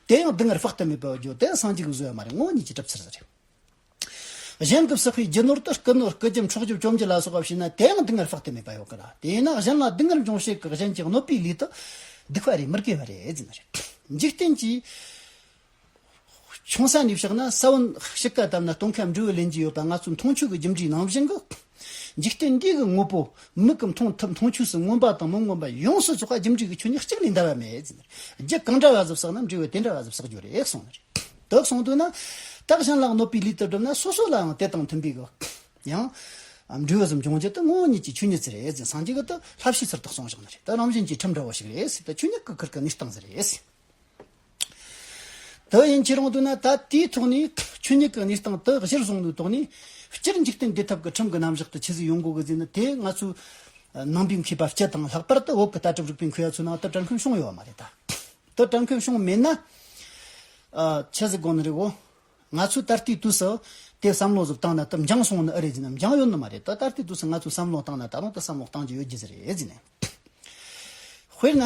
དེ་ཡང་སྡུག་བསྔལ་དཔག་ཏུ་མེད་པ་ཡོད་རྒྱུ་དེ་སངས་རྒྱས་ཀྱིས་བཟོས་པ་མ་རེད། ངོ་བོ་ཉིད་ཀྱི་གྲུབ་ཚུལ་ཟེར། གཞན་གྱིས་བསགས་པའི་རྒྱུ་ནོར་དེ་རྐུ་ནོར་རྐུ་རྒྱུ་འཕྲོག་རྒྱུ་བཅོམ་རྒྱུ་ལ་སོགས་པ་བྱས་ན་དེའང་སྡུག་བསྔལ་དཔག་ཏུ་མེད་པ་ཡོད་ཀི་ར། དེས་ན་གཞན་ལ་སྡུག་བསྔལ་འབྱུང་བྱེད་ཀྱི་གཞན་གྱི་གནོད་པའི་ལས་དེ་སྡིག་པ་རེད། མི་དགེ་བ་རེད་ཟེར་ནི་རེད། འཇིག་རྟེན་གྱི་ཆུང་ས་ནས་བཤད་ན། ས་བོན་དཔྱིད་ཀ་བཏབ་ན་སྟོན་ཁ་འབྲས་བུ་ལེན་རྒྱུ་ཡོད་པ། ང་ཚོའི་མཐོང་ཆོས་ཀྱི་རྒྱུ་འབྲས་ནང་བཞིན་གྱི་འཇིག་རྟེན་འདི་གི་དངོས་པོ་མིག་གིས་མཐོང་ཐུབ། མཐོང་ཆོས་སུ་མངོན་པ་དང་མི་མངོན་པ་ཡོངས་སུ་རྫོགས་པ་རྒྱུ་འབྲས་ཀྱི་ཆོས་ཉིད་གཅིག་ལས་འདའ་བ་མེད་ཟེར་ནི་རེད། རྒྱུ་གང་འདྲ་བ་ཟིག་བསགས་ན་འབྲས་བུ་དེ་འདྲ་བ་ཟིག་བསགས་རྒྱུ་རེད་གསུངས་ནི་རེད། དེ་གསུངས་དུས་ན། ད་གཞན་ལ་གནོད་པའི་ལས་དེ་བསྒྲུབས་ན་སོ་སོ་ལའང་དེ་དང་མཐུན་པའི་གི་ཡང་འབྲས་བུ་ཟིག་འབྱུང་རྒྱུ་དེ་ངོ་བོ་ཉིད་ཀྱི་ཆོས་ཉིད་ཟིག་རེད་ཟེར། སངས་རྒྱས་ཀྱིས་དེ་བསླབ་བྱའི་ཚུལ་དུ་གསུངས་བཞག་ནི་རེད། དེ་རང་བཞིན་གྱིས་ཁྲིམས་འདྲ་བོ་ཞིག་རེད་ཟེར། དེ་ཆོས་ཉིད་ཀྱི་ཁུར་གི་གནས་སྟངས་ཟིག་རེད་ཟེར། དེ་ཡིན་ཁྱེད་རང་འདོད་ན། ད་དེའི་ཐོག་ནས་ཆོས་ཉིད་ཀྱི་གནས་སྟངས་དེ་གཞིར་བཟུང་ནས་ཐོག་ནས་སྤྱིར་འཇིག་རྟེན་བདེ་ཐབས་ཀྱི་ཁྲིམས་ཀྱི་རྣམ་གཞག་དེ་ཆི་ཟིག་ཡོང་དགོས་གི་ཟེར་ན། དེ་ང་ཚོའི་ནང་པའི་མཁས་པ་སྤྱི་དང་ལྷག་པར་དུ་བོད་ཀྱི་ལྟ་གྲུབ་རིག་པའི་མཁས་པ་ཚོའི་ནང་དུ་དྲན་མཁན་བྱུང་ཡོད་མ་རེད་ད། དེ་དྲན་མཁན་བྱུང་མེད་ན། ཨ། ཆི་ཟིག་དགོས་ནི་རེད་བོ། ང་ཚོས་ད་ལྟའི་དུས་སུ་དེ་བསམ་བློ་ཟིག་བཏང་ན་དེ་འགྱངས་སོང་ནི་ཨེ་རེད་ཟེར་ན། འགྱངས་ཡོད་ནི་མ་རེད། ད་ད་ལྟའི་དུས་སུ་ང་ཚོས་བསམ་བློ་བཏང་ན་ད་རུང་དེ་བསམ་བློ་གཏང་རྒྱུ་ཡོད་རྒྱུ་ཟིག་རེད་ཟེར་ནས། དཔེར་ན།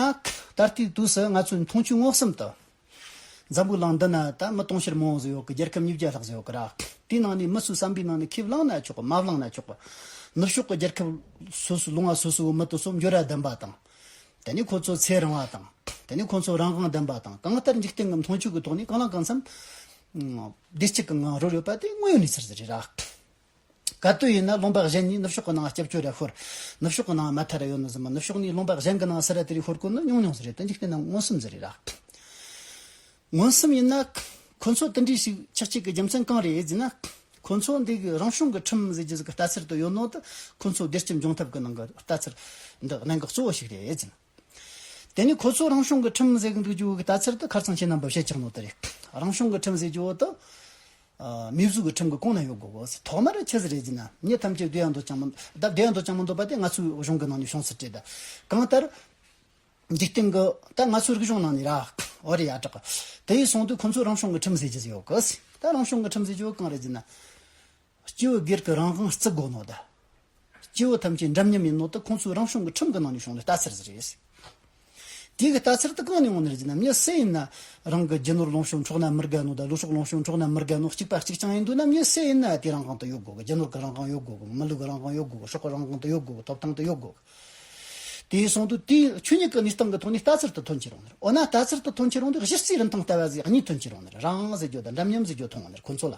ད་ལྟའི་དུས་སུ་ང་ཚོའི་མཐོང་ཆོས་མངོན་སུམ་དུ། འཛམ་བུའི་གླིང་འདི་ན་ད་མི་དུང་ཕྱུར་མང་བོ་ཟིག་ཡོད་གི། རྒྱལ་ཁབ་ཉིས་བརྒྱ་ལྷག་ཟིག་ཡོད་གི་ར། དེའི་ནང་ནས་མི་ཚོའི་བསམ་པའི་ནང་ནས་ཁས་བླངས་ན་ཆོག་གི། མ་བླངས་ན་ཆོག་གི། ནུབ་ཕྱོགས་ཀྱི་རྒྱལ་ཁབ་སོ་སོའི། ལུང་བ་སོ་སོའི་མི་དེ་ཚོ་འབྱོར་བ་ལྡན་པ་དང་། དེ་ནས་ཁོ་ཚོ་ཚེ་རིང་བ་དང་། དེ་ནས་ཁོ་ཚོ་རང་དབང་ལྡན་པ་དང་། གང་ལྟར་འཇིག་རྟེན་གྱི་མཐོང་ཆོས་ཀྱི་ཐོག་ནས་གང་ལ་གང་འཚམ་བདེ་སྐྱིད་ཀྱི་ངང་རོལ་ཡོད་པ་དེ་དངོས་ཡོད་གནས་ཚུལ་ཟིག་རེད་ར། ག་དུས་ཡིན་ན་ལུང་པ་གཞན་ནས་ནུབ་ཕྱོགས་ཀྱི་ནང་སྐྱབས་བཅོལ་ར་ཤོར། ནུབ་ཕྱོགས་ཀྱི་ནང་མ་མཐའ་ར་ཡོད་ནི་ཟིག་མ། ནུབ་ཕྱོགས་ནས་ལུང་པ་གཞན་གྱི་ནང་སུ་ར་དེ་རིགས་ཤོར་གོ་ནི་ཉུང་ཉུང་ཟིག་རེད། ད་འཇིག་རྟེན་ནང་མངོན་སུམ་ཟིག་རེད་ར། མངོན་སུམ་ཡིན་ན། ཁོ་ཚོ་དེ་འདྲའི་ཞིག་ཆགས་བྱེད་ཀྱི་རྒྱུ་མཚན་གང་རེད་ཟེར་ན། ཁོ་ཚོ་འདི་གི་རང་བྱུང་གི་ཁྲིམས་ཟེར་རྒྱུ་ཟིག་གི་ལྟ་ཚུལ་དུ་ཡོད་ནོ་དེ། ཁོ་ཚོ་བདེ་སྐྱིད་འབྱུང་ཐབས་ཀྱི་ནང་གི་ལྟ་ཚུལ་འདི་གནད་འགག་གཙོ་བོ་ཞིག་རེད་ཟེར། དེ་ནི་ཁོ་ཚོ་རང་བྱུང་གི་ཁྲིམས་ཟེར་གི་འདུག་རྒྱུ་གི་ལྟ་ཚུལ་དེ་ཁ་སང་ཁྱེད་རྣམ་པ་བཤད་ཆགས་ནོ་དེ་རེད། རང་བྱུང་གི་ཁྲིམས་ཟེར་རྒྱུ་བོ་དེ། ཨ། མིས་བཟོས་གི་ཁྲིམས་གི་གོང་ན་ཡོད་དགོས་གོ། ཐོག་མར་ཆི་ཟིག་རེད་ཟེར་ན། མྱི་ཐམས་ཅད་བདེ་ཡང་འདོད་ཀྱང་མི། ད་བདེ་ཡང་འདོད་ཀྱང་མི་འདོད་པ་དེ་ང་ཚོའི་གཞུང་གི་ནང་ནས་བྱུང་ཚུལ་རེད་ད། གང་ལྟར། འཇིག་རྟེན་གྱི་ད་ང་ཚོའི་རིག་གཞུང་ནང་ནས་ར། འོ་རེད་ཡ་དྲག་གི། དེ་ཡིན་སོང་དུས་ཁོང་ཚོས་རང་བྱུང་གི་ཁྲིམས་ཟེར་རྒྱུ་ཟིག་ཡོད་གི། ད་རང་བྱུང་གི་ཁྲིམས་ཟེར་རྒྱུ་བོ་གང་རེད་ཟེར་ན། སྐྱེ་བོ་སྒེར་གྱི་རང་དབང་བརྩི་དགོས་ནོ་ད། སྐྱེ་བོ་ཐམས་ཅད་འདྲ་མཉམ་ཡིན་ནོ་དེ་ཁོང་ཚོའི་རང་བྱུང་གི་ཁྲིམས་ཀྱི་ནང་ནས་བྱུང་ནི་ལྟ་ཚུལ་ཟིག་རེད། དེ་གི་ལྟ་ཚུལ་དེ་གང་ནས་འོང་ནི་རེད་ཟེར་ན། མྱི་སུ་ཡིན་ན་རང་གི་རྒྱུ་ནོར་ལོངས་སྤྱོད་འཕྲོག་ན་མི་དགའ་ནོ་ད། ལུས་སྲོག་ལོངས་སྤྱོད་འཕྲོག་ན་མི་དགའ་ནོ། གཅིག་པ་གཅིག་རྐྱང་ཡིན་འདུག་ན། མྱི་སུ་ཡིན་ན་དེའི་རང་དབང་དེ་ཡོད་དགོས་གི། རྒྱུ་ནོར་གྱི་རང་དབང་ཡོད་དགོས་གི། མི་ལུས་ཀྱི་རང་དབང་ཡོད་དགོས་གི། སྲོག་གི་རང་དབང་དེ་ཡོད་དགོས་གི། ཐོབ་ཐང་དེ་ཡོད་དགོས་གི། དེ་ཡིན་སོང་དུས་དེའི་ཆོས་ཉིད་ཀྱི་གནས་སྟངས་ཀྱི་ཐོག་ནས་ལྟ་ཚུལ་དེ་ཐོན་གྱི་རུང་ནི་རེད། འོ་ན་ལྟ་ཚུལ་དེ་ཐོན་གྱི་རུང་དུས་གཞི་རྩའི་རིན་ཐང་ལྟ་བ་ཟིག་གཉིས་ཐོན་གྱི་རུང་ནི་རེད། རང་དབང་ཟེར་རྒྱུ་དང་འདྲ་མཉམ་ཟེར་རྒྱུ་མཐོང་ནི་རེད་ཁོང་ཚོ་ལ།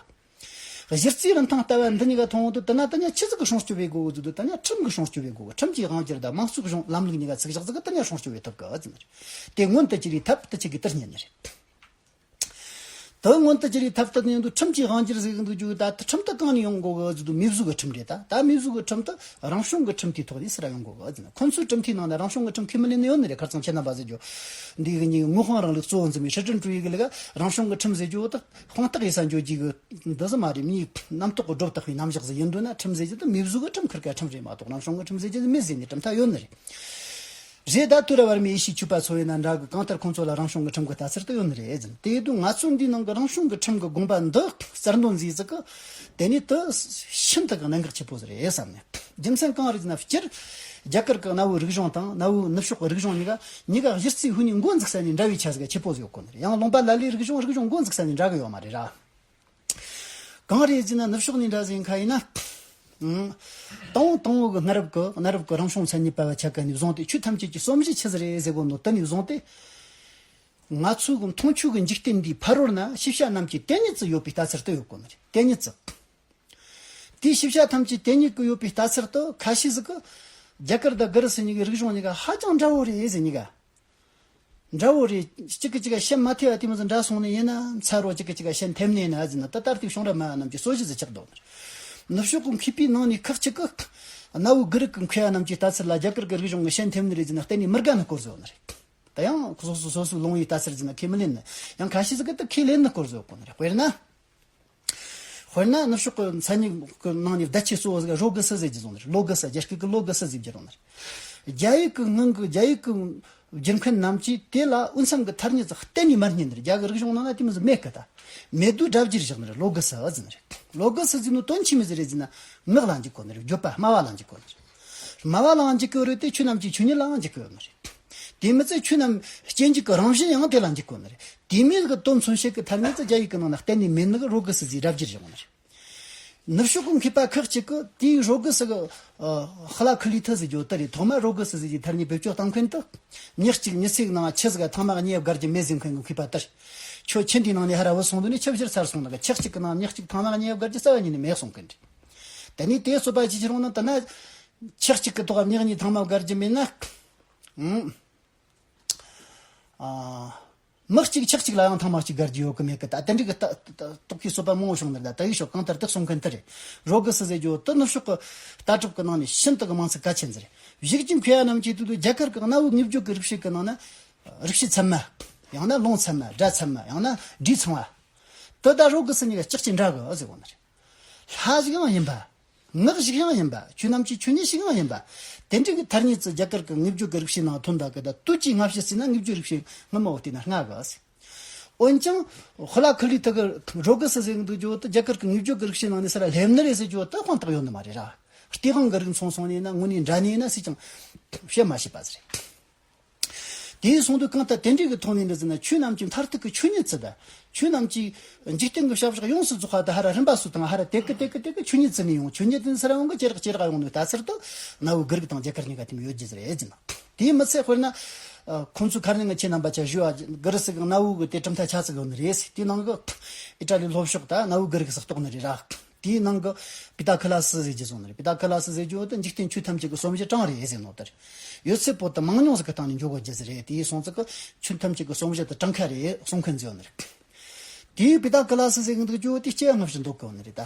གཞི་རྩའི་རིན་ཐང་ལྟ་བ་འདི་གཉིས་ཀ་མཐོང་འོང་དུས། དེ་ན་དེ་ནས་ཆི་ཟིག་གི་སྲུང་སྐྱོབ་བྱེད་དགོས་གི་ཟེར་དུས། དེ་ནས་ཁྲིམས་ཀྱི་སྲུང་སྐྱོབ་བྱེད་དགོས་གི། ཁྲིམས་ཀྱི་དབང་སྒྱུར་དང་དམངས་གཙོའི་གཞུང་ལམ་ལུགས་གཉིས་ཀ་ཚུགས་བཞག་ཟིག་གི། དེ་ནས་སྲུང་སྐྱོབ་བྱེད་ཐུབ་གི་ཟེར་ནི་རེད། དེ་མངོན་དུ་གྱུར་བའི་ཐབས་དེ་ཆི་གི་དེར་བསྙད་ནི་རེད། དེ་མངོན་དུ་གྱུར་བའི་ཐབས་དེ་ཡིན་དུས་ཁྲིམས་ཀྱི་དབང་སྒྱུར་ཟེར་གི་འདུག་རྒྱུ་ད། ཁྲིམས་དེ་གང་ནས་ཡོང་དགོས་གི་ཟེར་དུས། མིས་བཟོས་གི་ཁྲིམས་རེད་ད། ད་མིས་བཟོས་གི་ཁྲིམས་དེ་རང་བྱུང་གི་ཁྲིམས་དེའི་ཐོག་ནས་སུ་ར་ཡོང་དགོས་གི་ཟེར་ན། ཁོང་ཚོའི་གྲུབ་མཐའི་ནང་ན་རང་བྱུང་གི་ཁྲིམས་ཁས་མི་ལེན་ནི་ཡོད་ནི་རེད། ཁ་སང་ཁྱེད་རྣམ་པ་ཟེར་རྒྱུ་འདི་གི་ཉིད་དངོས་དཔང་རིང་ལུགས་གཙོ་བོ་འཛིན་པའི་ཧྲི་ཀྲིན་ཀྲུའུ་ཡི་གི་ལུགས་ག་རང་བྱུང་གི་ཁྲིམས་ཟེར་རྒྱུ་བོ་ད། དཔང་རྟགས་ཡིན་ས་འཇོག་རྒྱུ་གི་འདི་ཟིག་མ་རེད། མིའི་རྣམ་རྟོག་གི་སྒྲོ་བཏགས་པའི་རྣམ་གཞག་ཟིག་ཡིན་འདུག་ན། ཁྲིམས་ཟེར་རྒྱུ་དེ་མིས་བཟོས་གི་ཁྲིམས་ཁུར་ག་ཁྲིམས་རེད་མ་གཏོགས། རང་བྱུང་གི་ཁྲིམས་ཟེར་རྒྱུ་དེ་མེད་ཟེར་ནས་གྲུབ་མཐའ་ཡོད་ནི་རེད། རེད་ད། དུས་རབས་བར་མའི་ཡེ་ཤུའི་ཆོས་པ་ཚོ་ཡིན་ན་འདྲ་གི། གང་ལྟར་ཁོང་ཚོ་ལ་རང་བྱུང་གི་ཁྲིམས་ཀྱི་ལྟ་ཚུལ་དེ་ཡོད་ནི་རེད་ཟེར། དེ་ཡིན་དུས་ང་ཚོ་འདིའི་ནང་གི་རང་བྱུང་གི་ཁྲིམས་ཀྱི་དགོངས་པ་འདི་གསར་འདོན་མཛད་ཟིག་གི། དེ་ནི་དེ་ཤིན་ཏུ་གི་གནད་འགག་ཆེ་པོ་ཟིག་རེད་བསམ་ནས། རྒྱུ་མཚན་གང་རེད་ཟེར་ན། སྤྱིར་རྒྱ་གར་གི་གནའ་བོའི་རིག་གཞུང་དང་གནའ་བོའི་ནུབ་ཕྱོགས་ཀྱི་རིག་གཞུང་གཉིས་ཀ་གཉིས་ཀ་གཞི་རྩའི་ཧུ་ནས་འགོ་འཛུགས་ས་ནས་འདྲ་བའི་ཆ་ཟིག་ཆེ་པོ་ཟིག་ཡོད་གོ་ནི་རེད། ཡང་ལུང་པ་ལ་ལའི་རིག་གཞུང་རིག་གཞུང་འགོ་འཛུགས་ས་ནས་འདྲ་གི་ཡོད་མ་རེད་ར། གང་རེད་ཟེར་ན། ནུབ་ཕྱོགས་ནས་འདྲ་ཟིག་ཡིན་ཁ་ཡིན་ན། ཨང་། དང་པོ་དང་པོ་གི་གནའ་རབས་ཀྱི་གནའ་རབས་ཀྱི་རང་བྱུང་མཚན་ཉིད་པ་བ་ཆ་ག་ནས་བཟུང་སྟེ། ཆོས་ཐམས་ཅད་ཀྱི་རྩོམ་གཞི་ཆི་ཟིག་རེད་ཟེར་གོ་ནོ་དེ་ནས་བཟུང་སྟེ། ང་ཚོའི་གི་མཐོང་ཆོས་ཀྱི་འཇིག་རྟེན་འདིའི་ཕ་རོལ་ན་ཤེས་བྱ་རྣམས་ཀྱི་དེ་ཉིད་ཙམ་ཡོད་པའི་ལྟ་ཚུལ་དེ་ཡོད་གོ་ནི་རེད། དེ་ཉིད་ཙམ། དེའི་ཤེས་བྱ་ཐམས་ཅད་དེ་ཉིད་ཀྱི་ཡོད་པའི་ལྟ་ཚུལ་དེ་ཁ་ཤས་ཟིག་གིས་རྒྱ་གར་དང་གྷི་རི་སི་གཉིས་ཀྱི་རིག་གཞུང་གཉིས་ཀ་ཧ་ཅང་འདྲ་བོ་རེད་ཟེར། གཉིས་ཀ་འདྲ་བོ་རེད། གཅིག་གིས་གཅིག་ག་ཤན་མ་ཐེབས་པ་དེ་མོ་ཟིག་འདྲ་སོང་ནི་ཡིན་ན་མཚར་རོ། གཅིག་གིས་གཅིག་ག་ཤན་ཐེབས་ནི་ཡིན་ན་ཟེར་ན། ད་ལྟར་དུས་བྱུང་རབས་སྨྲ་བ་རྣམས་ཀྱི་རྩོད་གཞི་ཟིག་ཆགས་འདུག་ནི་རེད། ནུབ་ཕྱོགས་ཀྱི་མཁས་པའི་ནང་ནས་ཁག་ཅིག་གིས་གནའ་བོའི་གྷི་རིག་གི་མཁས་པ་རྣམས་ཀྱི་ལྟ་ཚུལ་ལ་རྒྱ་གར་གྱི་རིག་གཞུང་གི་ཤན་ཐེབས་ནི་རེད་ཟེར་ན་གཏན་ནས་མི་དགའ་ནི་སྐོར་ཟིག་ཡོད་ནི་རེད། ད་ཡང་སོ་སོ་སོ་སོའི་ལུང་བའི་ལྟ་ཚུལ་ཟེར་ན་ཁས་མི་ལེན་ནི། ཡང་ཁ་ཤས་ཟིག་གིས་ད་ཁས་ལེན་ནི་སྐོར་ཟིག་ཡོད་གོ་ནི་རེད། དཔེར་ན། དཔེར་ན་ནུབ་ཕྱོགས་ཀྱི་མཚན་ཉིད་ཀྱི་ནང་ནས་བརྡ་ཆད་གཙོ་བོ་ཟིག་རོ་གི་སི་ཟེར་རྒྱུ་ཟིག་ཡོད་ནི་རེད། ལོ་གི་སི། རྒྱ་སྐད་ཀྱི་ལོ་གི་སི་ཟེར་རྒྱུ་ཡོད་ནི་རེད། རྒྱ་ཡིག་གི་སྔོན་གྱི་རྒྱ་ཡིག་གི་བསྒྱུར་མཁན་རྣམས་ཀྱིས་དེ་ལ་འོས་འཚམ་གྱི་ཐ་སྙད་ཟིག་གཏན་ནས་མ་རྙེད་ནི་རེད། རྒྱ་གི་རིག་གཞུང་ནང་ན་དེ་མོ་ཟིག་མེད་གི། ད་མེད་དུས་སྒྲ་བསྒྱུར་བཞག་ནི་རེད། ལོ་གི་སི་ཟེར་ནི་རེད། ལོ་གི་སི་ཟེར་ནི་དོན་ཆི་མོ་ཟིག་རེད་ཟེར་ན། ངག་ལ་འཇུག་གོ་ནི་རེད། བརྗོད་པ་སྨྲ་བ་ལ་འཇུག་གོ་ནི་རེད། སྨྲ་བ་ལ་འཇུག་གི་རེད་དེ། ཆོས་རྣམས་ཀྱི་ཆོས་ཉིད་ལའང་འཇུག་གི་ཡོད་ནི་རེད། དེ་མི་ཚད་ཆོས་རྣམས་སྐྱེ་འཇིག་གི་རང་བཞིན་ཡང་དེ་ལ་འཇུག་གི་ཡོད་ནི་རེད། དེ་མིན་གྱི་དོན་མཚོན་བྱེད་ཀྱི་ཐ་སྙད་ཀྱི་རྒྱ་ཡིག་གི་ནང་ན་གཏན་ནས་མེད་ནི་གི་རོ་གི་སི་ཟིག་སྒྲ་བསྒྱུར་བྱུང་ནི་རེད། ནུབ་ཕྱོགས་ཀྱི་མཁས་པ་ཁག་ཅིག་གིས་དེའི་རོ་གི་སི་གི་ཧི་ལ་ཁི་ལི་ཐི་ཟེར་རྒྱུ་དེ་རེད། ཐོག་མར་རོ་གི་སི་ཟེར་རྒྱུའི་ཐ་སྙད་བེད་སྤྱོད་བཏང་མཁན་དེ། ཉག་གཅིག་མི་ཚེ་གི་ནང་ཆུ་ཟིག་ག་ཐང་མ་གཉིས་བརྒལ་རྒྱུ་མེད་ཟེར་མཁན་གྱི་མཁས་པ་དེ་རེད། ཁྱོད་ཆུ་འདིའི་ནང་ནས་ཧར་ར་བུད་སོང་དུས་ནས་ཆུ་བཞུར་ཚར་སོང་ནི་གི། ཆག་གཅིག་གི་ནང་ཉག་གཅིག་ཐང་མ་གཉིས་བརྒལ་རྒྱུ་རྩ་བ་ཉིད་ནས་མེད་གསུང་མཁན་རེད། དེ་ནས་དེ་རྩོད་པ་ཅི་བྱེད་རུང་ན། དེ་ན་ཆག་གཅིག་གི་ཐོག་ཉག་གཉིས་ཐང་མ་བརྒལ་རྒྱུ་མེད་ན། ཨང་། ཨ། མི་གཅིག་ཆག་གཅིག་ལ་ཡང་ཐང་མ་གཅིག་བརྒལ་རྒྱུ་ཡོད་གི་མེད་གི། ད་དེ་འདྲ་གི་ལྟ་ལྟ་རྟོག་གི་རྩོད་པ་མང་བོ་བྱུང་ནི་རེད། ད་དེའི་ཕྱོགས་གང་ལྟར་དེ་གསུང་མཁན་དེ་རེད། རོ་གི་སི་ཟེར་རྒྱུ་དེ་ནུབ་ཕྱོགས་གི་ལྟ་གྲུབ་གི་ནང་ནས་ཤིན་ཏུ་གི་མིང་ཚིག་གལ་ཆེན་ཟིག་རེད། གཞུག་ཅིག་མཁས་པ་རྣམས་ཀྱིས་དེ་དུས་རྒྱ་གར་གི་གནའ་བོའི་དངོས་བརྗོད་ཀྱི་རིག་བྱེད་ཀྱི་ནང་ན། རིག་བྱེད་ཚད་མ། ཡང་ན་ལུང་ཚད་མ། སྒྲ་ཚད་མ། ཡང་ན་སྒྲའི་ཚང་བ། དེ་དང་རོ་གི་སི་གཉིས་ཀ་ལྕགས་ཀྱི་འདྲ་གི་ཟེར་གོ་ནི་རེད། ལྷ་ཞིག་ཡང་ཡིན་པ། ངག་ཞིག་ཡང་ཡིན་པ། ཆོས་རྣམས་ཀྱི་ཆོས་ཉིད་ཞིག་ཡང་ཡིན་པ། དེ་འདྲ་གི་ཐ་སྙད་ཅིག་རྒྱ་གར་གྱི་དངོས་བརྗོད་ཀྱི་རིག་བྱེད་ནང་ཐོན་ད་གི། ད་དུས་ཀྱི་སྔ་ཕྱི་བརྩིས་ན་དངོས་བརྗོད་རིག་བྱེད་སྔ་མ་བོ་བལྟས་ན་སྔ་གི། འོན་ཀྱང་ཧི་ལ་ཁི་ལི་ཐི་གི་རོ་གི་སི་ཟེར་གི་འདུག་རྒྱུ་དེ་རྒྱ་གར་གྱི་དངོས་བརྗོད་ཀྱི་རིག་བྱེད་ནང་ནས་ས་ར་སླེབས་ནི་རེད་ཟེར་རྒྱུ་དེ་དཔང་རྟགས་ཡོད་ནི་མ་རེད་ར། སྟེས་དབང་གི་རིགས་མཚུངས་སོང་ནས་ན་དངོས་གནས་འདྲ་ནས་ན་སུས་ཀྱང་བཤད་མ་ཤེས་པ་ཟེར། དེའི་གསུང་དུས་གང་ལྟར་དེ་འདྲའི་གི་ཐོག་ནས་འདི་ཟེར་ན། ཆོས་རྣམས་ཀྱི་མཐར་ཐུག་གི་ཆོས་ཉིད་ཚུལ་དང་། ཆོས་རྣམས་ཀྱི་འཇིག་རྟེན་གྱི་བྱ་བཞག་ཡོངས་སུ་རྫོགས་པ་དེ་ཧར་ར་རིམ་པ་སོ་དང་ཧར་ར་དེ་གི་དེ་གི་དེ་གི་ཆོས་ཉིད་ཚུལ་ནས་ཡོང་། ཆོས་ཉིད་དེ་ས་ར་འོང་གི་ཅི་རག་ཅི་རག་ཡོང་ནོ་ལྟ་ཚུལ་དུ་གནའ་བོའི་གི་རིགས་དང་རྒྱ་གར་གཉིས་ཀ་དེ་མོ་ཡོད་རྒྱུ་ཟེར་རེད་ཟེར་ན། དེའི་མི་ཚད་དཔེར་ན། ཁོང་ཚོའི་ཁ་ནང་ང་ཁྱེད་རྣམ་པ་ཆ་ཞུ་བ་གི་རིགས་ཟིག་གི་གནའ་བོའི་གི་དེ་གྲུབ་མཐའ་ཆ་ཚིག་ཡོད་ནི་རེད་ཟེར། དེའི་ནང་གི་ཨི་ཏྲ་ལི་ལྷོ་ཕྱོགས་ད་གནའ་བོའི་གི་རིགས་ཟིག་གཏོགས་ནི་རེད་ར། དེའི་ནང་གི་པི་ཏ་ཁི་ལ་སི་ཟེར་རྒྱུ་སོང་ནི་རེད། པི་ཏ་ཁི་ལ་སི་ཟེར་རྒྱུ་དེ་འཇིག་རྟེན་ཆོས་ཐམས་ཅད་ཀྱི་སོམས་བྱེད་གྲངས་རེད་ཟེར་ནོ་དེ་རེད། ཡོད་ཚད་པོ་དེ་མང་ཉུང་ཟིག་གི་སྟེང་ནས་འཇོག་དགོས་རྒྱུ་ཟིག་རེད། དེའི་སོང་ཙི་གི་ཆོས་ཐམས་ཅད་ཀྱི་སོམས་བྱེད་དེ་གྲངས་ཀ་རེད་གསུང་མཁན་ཟིག་ཡོད་ནི་རེད། དེའི་པི་ཏ་ཁི་ལ་སི་ཟེར་གི་འདུག་རྒྱུ་དེ་སྐྱེ་བ་སྔ་ཕྱི་འདོད་གི་ཡོད་ནི་རེད་ད།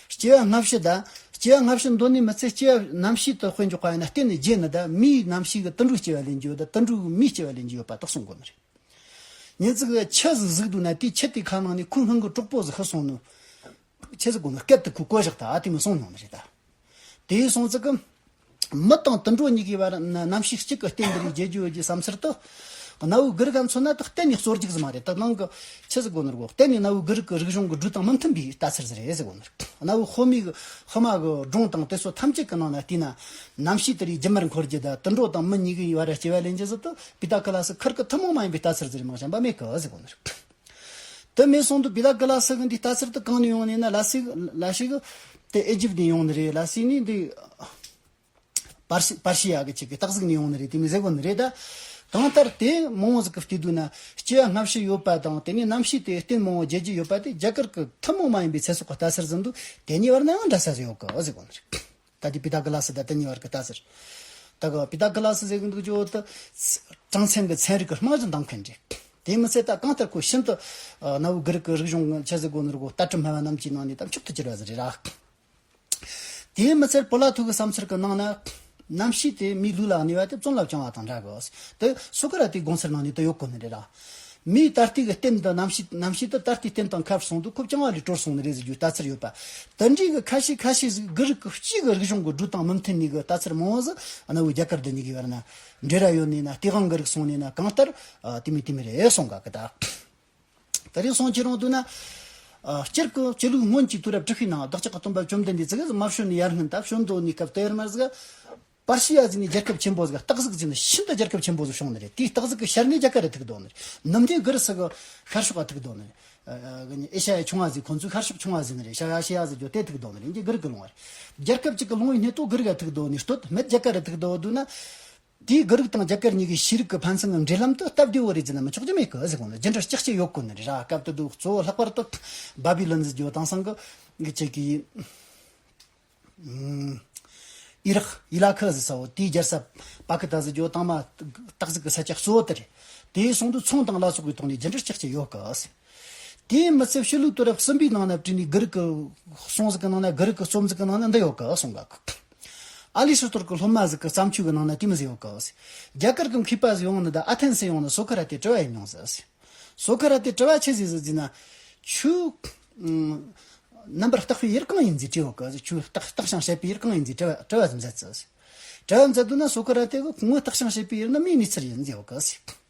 སྐྱེ་བ་སྔ་ཕྱི་ད། སྐྱེ་བ་སྔ་ཕྱི་འདོད་ནི་མི་ཚད། སྐྱེ་བ་རྣམ་ཤེས་དེ་དཔེ་འཇོག་པ་ཡིན་ན་གཏན་ནས་བརྗེད་ནི་ད། མིའི་རྣམ་ཤེས་ཀྱི་དུད་འགྲོའི་སྐྱེ་བ་ལེན་རྒྱུ་ཡོད་ད། དུད་འགྲོའི་མིའི་སྐྱེ་བ་ལེན་རྒྱུ་ཡོད་པ་དེ་གསུང་གོ་ནི་རེད། ཉིན་ཅིག་ཆུ་ཟིག་གཟིགས་འདུག་ན། དེའི་ཆུ་དེའི་ཁ་ནང་ནས་ཁོའི་སྔོན་གྱི་གྲོགས་པོ་ཟིག་ཤི་སོང་ནོ། ཆི་ཟིག་གོ་ནི། སྐད་དེ་ཁོས་གོ་བཞག་ད། ཨ་དེ་མོ་གསུང་མྱོང་ནི་རེད་ད། དེའི་སོང་ཙི་གི་མི་དང་དུད་འགྲོ་གཉིས་ཀྱི་བར་ན་རྣམ་ཤེས་གཅིག་གི་རྟེན་འདི་རིགས་བརྗེ་རྒྱུ་ཡོད་ཀྱི་བསམ་ཚུལ་དུ། གནའ་བོའི་གི་རིགས་ཀ་མཚོན་ན་དེ་གཏན་ནས་གསོར་རྒྱུག་ཟིག་མ་རེད། དེ་ནང་གི་ཆི་ཟིག་གོ་ནི་རེད་གོ། གཏན་ནས་གནའ་བོའི་གི་རིགས་ཀྱི་རིག་གཞུང་གི་སྦྲུལ་དང་མི་མཐུན་པའི་ལྟ་ཚུལ་ཟིག་རེད་ཟེར་གོ་ནི་རེད། གནའ་བོའི་ཧོ་མི་གི་ཧི་མ་གི་སྒྲུང་དང་དེ་ཚོ་ཐམས་ཅད་ཀྱི་ནང་ན་བལྟས་ན། རྣམ་ཤེས་དེ་རིགས་རྒྱུན་མར་འཁོར་རྒྱུ་ད། དུད་འགྲོ་དང་མི་གཉིས་ཀྱི་བར་སྐྱེ་བ་ལེན་རྒྱུ་ཟིག་དེ་པི་ཏ་ཁི་ལ་སི་ཁིར་གི་ཐུན་མོང་མ་ཡིན་པའི་ལྟ་ཚུལ་ཟིག་རེད། མ་གཞན་པ་མེད་གི་ཟེར་གོ་ནི་རེད། དེ་མེད་སོང་དུས་པི་ཏ་ཁི་ལ་སི་གི་འདིའི་ལྟ་ཚུལ་དེ་གང་ནས་ཡོང་ནི་ན། ལ་སི་ལ་སི་གི་དེ་ཨེ་ཇིབ་ནས་ཡོང་ནི་རེད། ལ་སི་ནི་འདི་པར་ཤི་པར་ཤི་ཡ་གི་ཅིག་གི་སྟག་གཟིག་ནས་ཡོང་ནི་རེད། དེ་མོ་ཟེར་གོ་ནི་རེད་ད། གང་ལྟར་དེ་མང་བོ་ཟིག་གི་བལྟས་འདུག་ན། སྐྱེ་བ་སྔ་ཕྱི་ཡོད་པ་དང་། དེ་ནས་རྣམ་ཤེས་དེ་རྟེན་མང་བོ་བརྗེ་རྒྱུ་ཡོད་པ་དེ་རྒྱ་གར་གི་ཐུན་མོང་མ་ཡིན་པའི་ཚེ་སྲོག་གི་ལྟ་ཚུལ་ཟིག་འདུག་དེ་གཉིས་བར་ན་ཡང་འདྲ་ས་ཟིག་ཡོད་གི་ཟེར་གོ་ནི་རེད། ད་དེ་པི་ཏ་ཁི་ལ་སི་དང་དེ་གཉིས་བར་གི་ལྟ་ཚུལ། ད་གི་པི་ཏ་ཁི་ལ་སི་ཟེར་གི་འདུག་རྒྱུ་དེ་གྲངས་ཚན་གི་ཚན་རིག་གི་རྨང་གཞི་འདིང་མཁན་རེད། དེ་མི་ཚད་ད་གང་ལྟར་ཁོ་ཤིན་ཏུ་གནའ་བོའི་གི་རིགས་གི་རིག་གཞུང་ཆི་ཟིག་གོ་ནི་རེད་གོ། ལྟ་གྲུབ་སྨྲ་བ་རྣམས་ཀྱི་ནང་ནས་ད་མཆོག་ཏུ་གྱུར་བ་ཟིག་རེད་ར། དེ་མི་ཚད་པོ་ལ་ཐུ་གི་བསམ་ཚུལ་གི་ནང་ན། རྣམ་ཤེས་དེ་མིའི་ལུས་ལ་གནས་པ་དེ་བཙོན་ལ་བཅིངས་པ་དང་འདྲ་གི། དེ་སོ་ཀ་ར་ཏེའི་དགོངས་ཚུལ་ནང་ནས་དེ་ཡོད་གོ་ནི་རེད་ར། མིའི་ད་ལྟའི་གི་རྟེན་དང་རྣམ་ཤེས། རྣམ་ཤེས་དེ་ད་ལྟའི་རྟེན་དང་ཁ་བར་སོང་དུས་ཁོ་བཅིངས་པ་ལས་གྲོལ་སོང་ནི་རེད་ཟེར་རྒྱུའི་ལྟ་ཚུལ་ཡོད་པ། དེ་འདྲའི་གི་ཁ་ཤས་ཁ་ཤས་ཟིག་གི་རིགས་གི་སྤྱིའི་གི་རིག་གཞུང་གི་སྦྲུལ་དང་མི་མཐུན་ནི་གི་ལྟ་ཚུལ་མང་བོ་ཟིག་གནའ་བོའི་རྒྱ་གར་འདི་གཉིས་ཀྱི་བར་ན་འབྲེལ་བ་ཡོད་ནི་ན། སྟེས་དབང་གི་རིགས་སོང་ནི་ན། གང་ལྟར་ཨ་དེ་མོ་དེ་མོ་རེད་གསུང་ག་གི་ད། ད་རེས་སོང་ཁྱེད་རང་འདུག་ན། ཨ་སྤྱིར་གི་སྤྱི་ལུགས་སྔོན་གྱི་དུས་རབས་དྲུག་པའི་ནང་བདག་ཅག་གི་སྟོན་པ་བཅོམ་ལྡན་འདས་ཙི་གེ་ཟིག་མ་བྱོན་ནས་ཡར་སྔོན་ད་བྱོན་དོ་ནི་སྐབས་དེར་མར་ཟིག་པར་ཤི་ཡ་ཟིག་ནས་རྒྱལ་ཁབ་ཆེན་པོ་ཟིག་སྟག་གཟིག་ཟིག་ནས་ཤིན་ཏུ་རྒྱལ་ཁབ་ཆེན་པོ་ཟིག་བྱུང་ནི་རེད། དེའི་སྟག་གཟིག་གི་ཤར་ནས་རྒྱ་གར་ར་ཐུག་དོ་ནི་རེད། ནུབ་ནས་གི་རི་སི་གི་ཤར་ཕྱོགས་ལ་ཐུག་དོ་ནི་རེད། ཨ་ཨ་ཨེ་ཤ་ཡ་ཆུང་བ་ཟིག་ཁོང་ཚོའི་ཤར་ཕྱོགས་ཆུང་བ་ཟིག་ནི་རེད། ཤར་ཨ་ཤི་ཡ་ཟིག་རྒྱུ་དེ་ཐུག་དོ་ནི་རེད། འདི་གི་རི་གི་ལུང་བ་རེད། རྒྱལ་ཁབ་ཅིག་གི་ལུང་བའི་སྣེ་ཐོག་གི་རི་ག་ཐུག་དོ་ནི་སྟོད་སྨད་རྒྱ་གར་ར་ཐུག་དོ་འདུག་ན། དེའི་གི་རིགས་དང་རྒྱ་གར་གཉིས་ཀྱི་ཤེས་རིག་གི་ཕན་ཚུན་གྱི་འབྲེལ་ལམ་དུ་སྟབས་བདེ་བོ་རེད་ཟེར་ན་མི་ཆོག་རྒྱུ་མེད་གི་ཟེར་གོ་ནི། རྒྱུ་འབྲས་ལྕགས་ཀྱི་ཡོད་གོ་ནི་རེད་ར། སྐབས་དེ་དུས་གཙོ་བོ་ལྷག་པར་དུ་བྷ་བི་ལོན་ཟེར་རྒྱུ་དེང་སང་གི་ཅིག་གི་ཨུམ་ཨི་རག་ཨི་ལ་ཁི་ཟེར་ས་བོ། དེའི་རྒྱལ་ས་པ་ཀི་སྟན་ཟེར་རྒྱུ་དང་མ་སྟག་གཟིག་གི་ས་ཆ་གཙོ་བོ་དེ་རེད། དེའི་སོང་དུས་ཚོང་དང་ལ་སོགས་པའི་ཐོག་ནས་རྒྱུ་འབྲས་ལྕགས་ཀྱི་ཡོད་གི་ཟེར། དེའི་མི་ཚད་སྤྱི་ལོའི་དུས་རབས་གསུམ་པའི་ནང་ན་བྲིས་ནས་གི་རིགས་ཀྱི་སྲུང་ཟིག་གི་ནང་ན། གི་རིགས་ཀྱི་རྩོམ་ཟིག་གི་ནང་ན་འདི་ཡོད་གི་གསུང་ག། ཨ་ལི་སི་ཏོར་གྱི་སློབ་མ་ཟིག་གི་བརྩམས་ཆོས་ཀྱི་ནང་ན་དེ་མོ་ཟིག་ཡོད་གི། རྒྱ་གར་གྱི་མཁས་པ་ཟིག་ཡོང་ནི་ད་ཨ་ཐེན་སི་ཡོང་ནི་སོ་ཀ་ར་ཏེ་དྲི་བ་ཡིན་མྱོང་ཟིག། སོ་ཀ་ར་ཏེ་དྲི་བ་ཆི་ཟིག་ཟིག་ཟེར་ན། ཁྱོད་རྣམ་པར་བརྟག་པའི་ཡུལ་གང་ཡིན་ཟེར་དྲིས་ཡོད་གི། ཁྱོད་བརྟག་བརྟག་ཞིང་དཔྱད་པའི་ཡུལ་གང་ཡིན་ཟེར་དྲི་བ་དྲི་བ་ཟིག་མཛད་ཟིག། དྲི་བ་མཛད་དུས་ན་སོ་ཀ་ར་ཏེ་གིས་ངོས་བརྟག་ཞིང་དཔྱད་པའི་ཡུལ་ནི་མིའི་གནས་ཚུལ་ཡིན་ཟེར་ཡོད་གི་ཟིག།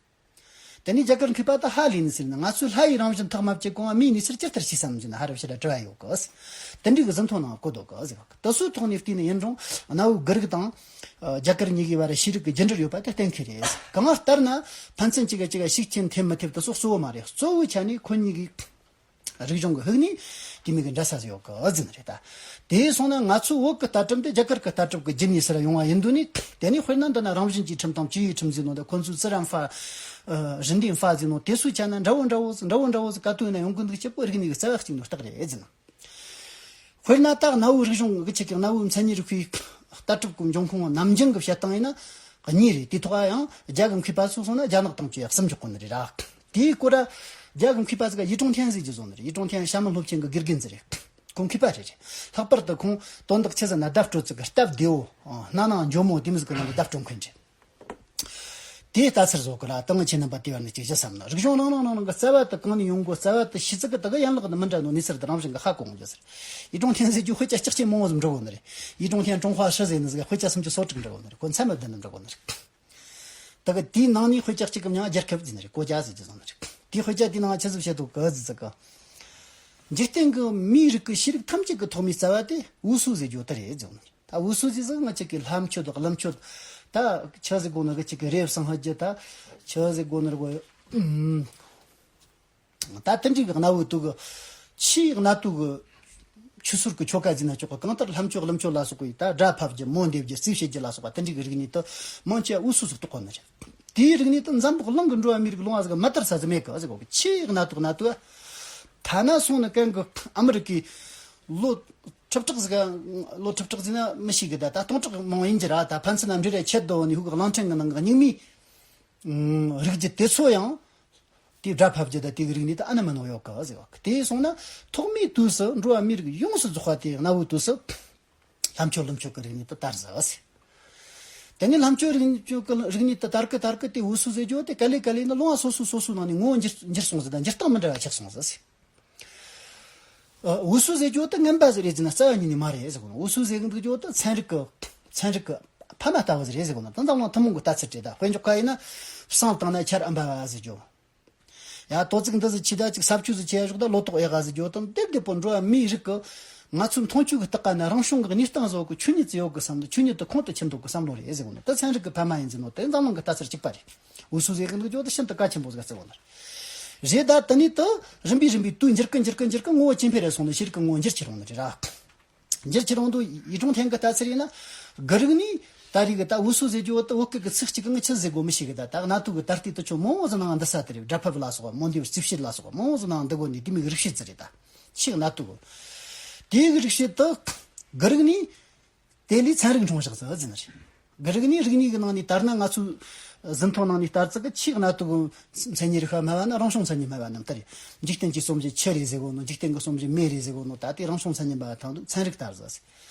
དེ་ནས་རྒྱ་གར་མཁས་པ་དག་ཧ་ལས་ནས་ཟེར་ན། ང་ཚོས་ལྷ་ཡི་རང་བཞིན་ཐག་མ་བཅད་གོང་ང་མིའི་གནས་ཚུལ་ཇི་ལྟར་ཤེས་སམ་ཟེར་ན། ཧ་ར་ཕྱི་ར་དྲི་བ་ཡོད་གི། དེ་འདྲའི་གི་ཟིན་ཐོ་ནང་བཀོད་འདུག་གི་ཟེར་གི། དེ་ཚོའི་ཐོག་ནས་བལྟས་ནས་ཡིན་རུང་གནའ་བོའི་གི་རིགས་དང་རྒྱ་གར་གཉིས་ཀའི་བར་ཤེས་རིག་གི་རྒྱུ་འབྲེལ་ཡོད་པ་དེ་གཏན་འཁེལ་རེད། གང་ལྟར་ན་ཕན་ཚུན་གཅིག་ག་གཅིག་ག་ཤུགས་རྐྱེན་ཐེབས་མི་ཐེབས་དེ་ཚོ་གཙོ་བོ་མ་རེད། གཙོ་བོའི་ཆ་ནས་ཁོ་གཉིས་ཀྱིས། རིག་གཞུང་གི་ཧུག་ནས་དེ་མིན་གྱི་འདྲ་ས་ཟིག་ཡོད་གི་ཟིན་རེད་ད། དེ་སོང་ན་ང་ཚོའི་བོད་ཀྱི་ལྟ་གྲུབ་འདི་རྒྱ་གར་གྱི་ལྟ་གྲུབ་ཀྱི་རྒྱུན་ནས་སུ་ར་ཡོང་བ་ཡིན་དུས་ནི། དེ་ནི་དཔེར་ན་འདི་ན་རང་བཞིན་གྱིས་ཁྲིམས་དང་སྤྱི་ཡི་ཁྲིམས་ཟེར་ནོ་འདི་ཁོ་ཚོའི་ཙི་རམ་ཧྥ། ཨ། རིན་ལྡན་ཧྥ་ཟེར་ནོ་དེ་ཚོའི་ཆ་ན་འདྲ་བོ་འདྲ་བོ་ཟིག་འདྲ་བོ་འདྲ་བོ་ཟིག་ག་དུས་ན་ཡོང་གི་འདུག་སྐྱིད་པོ་རིག་གནས་ཀྱི་རྩ་བ་གཅིག་ནོ་རྟགས་རེད་ཟིན། དཔེར་ན་ད་གནའ་བོའི་རིག་གཞུང་གི་ཆེད་ཀྱི་གནའ་བོའི་མཚན་ཉིད་རིག་པའི་ལྟ་གྲུབ་ཀྱི་འབྱུང་ཁུངས་ནམ་རྒྱུན་གྱི་བཤད་སྟངས་ཡིན་ན་གཉིས་རེད། དེ་ཐོག་ཡང་རྒྱ་གི་མཁས་པ་ཚོ་སོང་ན་རྒྱ་ནག་དང་བཅས་གསུམ་འཇོག་གོ་ནི་རེད་ར། དེའི་སྐོར་ར་རྒྱ་གི་མཁས་པ་ཟིག་ག་ཡི་ཀྲུང་ཐན་ཟེར་གྱི་བཟོ་ནི་རེད། ཡི་ཀྲུང་ཐན་ཞྭ་མོ་སློབ་ཆེན་གྱི་དགེ་རྒན་ཟིག་རེད། ཁོང་མཁས་པ་རེད་རེད། ལྷག་པར་དུ་ཁོང་དོན་དག་ཆི་ཟིག་ན་བརྡ་སྤྲོད་ཚུལ་གྱི་སྟབས་བདེ་བོ། སྣ་ནང་འཇོལ་མོ་དེ་མོ་ཟིག་གི་ནང་གི་བརྡ་སྤྲོད་མཁན་རེད། དེའི་ལྟ་ཚུལ་བཟོ་གི་ར། ད་ངས་ཁྱེད་རྣམ་པ་དེ་བར་ནས་ཅིག་ཞུ་བསམ་ན། རིག་གཞུང་རང་རང་རང་རང་གི་རྩ་བ་དེ་གང་ནས་ཡོང་དགོས། རྩ་བ་དེ་ཤེས་ཚུལ་གི་དེ་གི་ཡན་ལག་དེ་མི་འདྲ་ནོ་གནས་ཚུལ་དེ་རང་བཞིན་གི་ཧ་གོ་འོང་རྒྱུ་ཟེར། ཡི་ཀྲུང་ཐན་ཟེར་རྒྱུ་དཔེ་ཆ་ལྕགས་ཆེ་མང་བོ་ཟིག་འབྲི་གོ་ནི་རེད། ཡི་ཀྲུང་ཐན་ཀྲུང་ཧྭ་ཧྲི་ཟེར་ནི་ཟིག་དཔེ་ཆ་སུམ་ཅུ་སོ་དྲུག་འབྲི་གོ་ནི་རེད། ཁོ་མཚན་མ་བསྡུ་ནི་འབྲི་གོ་ནི་རེད། དེ་གི་དེའི་ནང་ནས་དཔེ་ཆ་གཅིག་གི་མིང་རྒྱལ་ཁབ་ཟེར་ནི་རེད། གོ་ཅ་ཟེར་རྒྱུ་བཟོ་ནི་རེད། དེའི་དཔེ་ཆ་དེའི་ནང་ཆི་ཟིག་བཤད་འདུག་གི་ཟེར་ཟིག་གི། འཇིག་རྟེན་གི་མིའི་རིགས་ཀྱི་ཤེས་རིག་ཐམས་ཅད་ཀྱི་ཐོག་མའི་རྩ་བ་དེ་ཝུ་སུ་ཟེར་རྒྱུ་དེ་རེད་ཟེར་ནི་རེད། ད་ཝུ་སུ་ཟེར་ཟིག་ང་ཅིག་གི་ལྷ་མཆོད་དང་ཀླུ་མཆོད། ད་ཆི་ཟེར་གོ་ནི་གི་ཅིག་གི་རེབ་སང་ཧ་རྒྱུ་ད་ཆི་ཟེར་གོ་ནི་རེད་གོ། ཨུམ། ད་དེ་འདྲའི་གི་གནའ་བོའི་དུས་གི་ཆེས་གནའ་དུས་གི་ཆུ་ཟུར་གི་ཆོ་ག་ཟེར་ན་ཆོག་གི། གང་ལྟར་ལྷ་མཆོད་ཀླུ་མཆོད་ལ་སོགས་པའི་ད་དགྲ་ཕབ་རྒྱུ་མོ་འདེབས་རྒྱུ་རྩིས་བྱེད་རྒྱུ་ལ་སོགས་པ་དེ་འདྲའི་གི་རིག་གནས་དེ་མང་ཆེ་ཝུ་སུ་ཟིག་གཏོགས་གོ་ནི་རེད། དེའི་རིག་གནས་དེ་འཛམ་བུ་གླིང་གི་འགྲོ་བ་མིའི་རིགས་ལུང་བ་ཟིག་གི་མ་དར་ས་ཟིག་མེད་གི་ཟེར་གོ་གི། ཆེས་གནའ་དུས་གནའ་དུས། ཐ་ན་སོང་ནི་གན་གི་ཨ་མི་རི་ཀའི་ལོ་ཁྲི་ཕྲག་ཟིག་ག་ལོ་ཁྲི་ཕྲག་ཟིག་ན་མི་ཤེས་གི། ད་ད་སྟོང་ཕྲག་མང་ཡིན་གྱི་ར། ད་ཕན་ཚུན་ན་འབྲེལ་རེ་ཆད་དོ་ནི་ཧུ་གི་གླིང་ཕྲན་གི་ནང་གི་རྙིང་མའི་རིགས་རྒྱུད་དེ་ཚོ་ཡང་དེའི་དགྲ་ཕབ་རྒྱུ་ད་དེ་གི་རིག་གནས་ད་ཨ་ན་མ་ནོ་ཡོད་གི་ཟེར་བ་གི། དེ་སོང་ན་ཐོག་མའི་དུས་སུ་འགྲོ་བ་མིའི་རིགས་ཡོངས་སུ་རྫོགས་པ་དེ་གནའ་བོའི་དུས་སུ་ལྷ་མཆོད་ཀླུ་མཆོད་ཀྱི་རིག་གནས་དེ་དར་ཟེར་བ་ཟེར། དེ་ནས་ལྷ་མཆོད་རིག་གནས་ཀྱི་རིག་གནས་དེ་དར་གི་དར་གི་དེ་ཝུ་སུ་ཟེར་རྒྱུ་དེ་ག་ལེ་ག་ལེ་ནི་ལུང་བ་སོ་སོ་སོ་སོའི་ནང་ནས་ངོ་བོ་འགྱུར་འགྱུར་སོང་ཟེར། ད་འགྱུར་སྟངས་མི་འདྲ་བ་ཆགས་སོང་ཟེར། ཨ། ཝུ་སུ་ཟེར་རྒྱུ་དེ་ངན་པ་ཟིག་རེད་ཟེར་ན་རྩ་བ་ཉིད་ནས་མ་རེད་ཟེར་གོ་ནོ། ཝུ་སུ་ཟེར་གི་འདུག་རྒྱུ་དེ་ཚན་རིག་གི་ཚན་རིག་གི་ཕ་མ་ལྟ་བུ་ཟིག་རེད་ཟེར་གོ་ནོ། ད་འཛམ་གླིང་ཐུན་མོང་གི་ལྟ་ཚུལ་རེད། ད་དཔེ་འཇོག་ག་ཡིན་ན་བསང་བཏང་ན་ཆར་ཨ་འབབ་བ་ཟེར་རྒྱུ། ཡ་དོ་ཙིག་འདི་ཟིག་ཆི་ད་ཅིག་ས་བཅུད་ཟིག་ཆི་ཡ་ཞོག་ད་ལོ་ཏོག་ཨེ་ག་ཟེར་རྒྱུ་དང་། དེབ་དེ་པོ་འགྲོ་བ་མིའི་རིགས་ཀྱི་ང་ཚོའི་མཐོང་ཆོས་ཀྱི་རྟགས་ཀ་ན་རང་བྱུང་གི་གནས་སྟངས་བཟོ་གི་ཆོས་ཉིད་ཙི་ཡོད་གི་བསམ་འདུག་ཆོས་ཉིད་དེ་ཁོང་དུ་ཆུད་འདུག་གི་བསམ་བློ་རེད་ཟེར་གོ་ནོ། དེ་ཚན་རིག་གི་ཕ་མ་ཡིན་ཟེར་ནོ་དེ་འཛམ་གླིང་གི་ལྟ་ཚུལ་གཅིག་པ་རེད། ཝུ་སུ་ཟེར་གི་འདུག་རྒྱུ་དེ་ཤིན་ཏུ་གལ་ཆེན་པོ་ཟིག་བརྩི་གོ་ནོ་རེད། རེད། ད་དེ་ནས་དེ་རིམ་པས་རིམ་པས་དུས་འགྱུར་གི་འགྱུར་གི་འགྱུར་གི་ངོ་བོ་ཇེ་འཕེལ་རེ་སོང་ནས་ཤེས་རིག་གི་ངོ་བོ་འགྱུར་ཁྱེར་འོང་ནི་རེད་ར། འགྱུར་ཁྱེར་འོང་དུས་ཡི་ཀྲུང་ཐན་གི་ལྟ་ཚུལ་ཡིན་ན། གི་རིག་ནས་ད་རེས་གི་ད་ཝུ་སུ་ཟེར་རྒྱུ་བོ་ད་བོད་སྐད་གི་ཚིག་གཅིག་གི་ངས་ཆི་ཟེར་དགོས་མི་ཤེས་གི། ད་ད་གནའ་དུས་གི་ད་ལྟའི་དུ་ཆོ་མང་བོ་ཟིག་ནང་འདི་ས་དེ་རེད། སྒྲ་ཕབ་ལ་སོགས་པ་མོ་འདི་རྩིས་བཤེར་ལ་སོགས་པ་མང་བོ་ཟིག་ནང་འདི་གོ་ནས་དེ་མིག་རིག་བྱེད་ཚུལ་རེད། ད་ཆེས་གནའ་དུས་གི་དེ་གི་རིག་བྱེད་དུ་གི་རིག་ནས་དེ་ལས་ཚན་རིག་འཁྲུངས་བཞག་ཟེར་ཟེར་ནི་རེད། གི་རིག་ནས་རིག་གནས་ཀྱི་ནང་ནས་དར་ན་ང་ཚོའི་ཟིན་ཐོ་ནང་ནས་ལྟར་ཙི་གི་ཆེས་གནའ་དུས་ཀྱི་མཚན་ཉིད་རིག་པ་སྨྲ་བ་ན་རང་བྱུང་མཚན་ཉིད་སྨྲ་བ་རྣམས་ལྟར་རེད། འཇིག་རྟེན་གྱི་སོ་བཞི་ཆུ་རེད་ཟེར་གོ་ནོ། འཇིག་རྟེན་གྱི་སོ་བཞི་མེ་རེད་ཟེར་གོ་ནོ། ད་ལྟའི་རང་བྱུང་མཚན་ཉིད་སྨྲ་བ་དང་དུ་ཚན་རིག་ལྟར་ཟེར།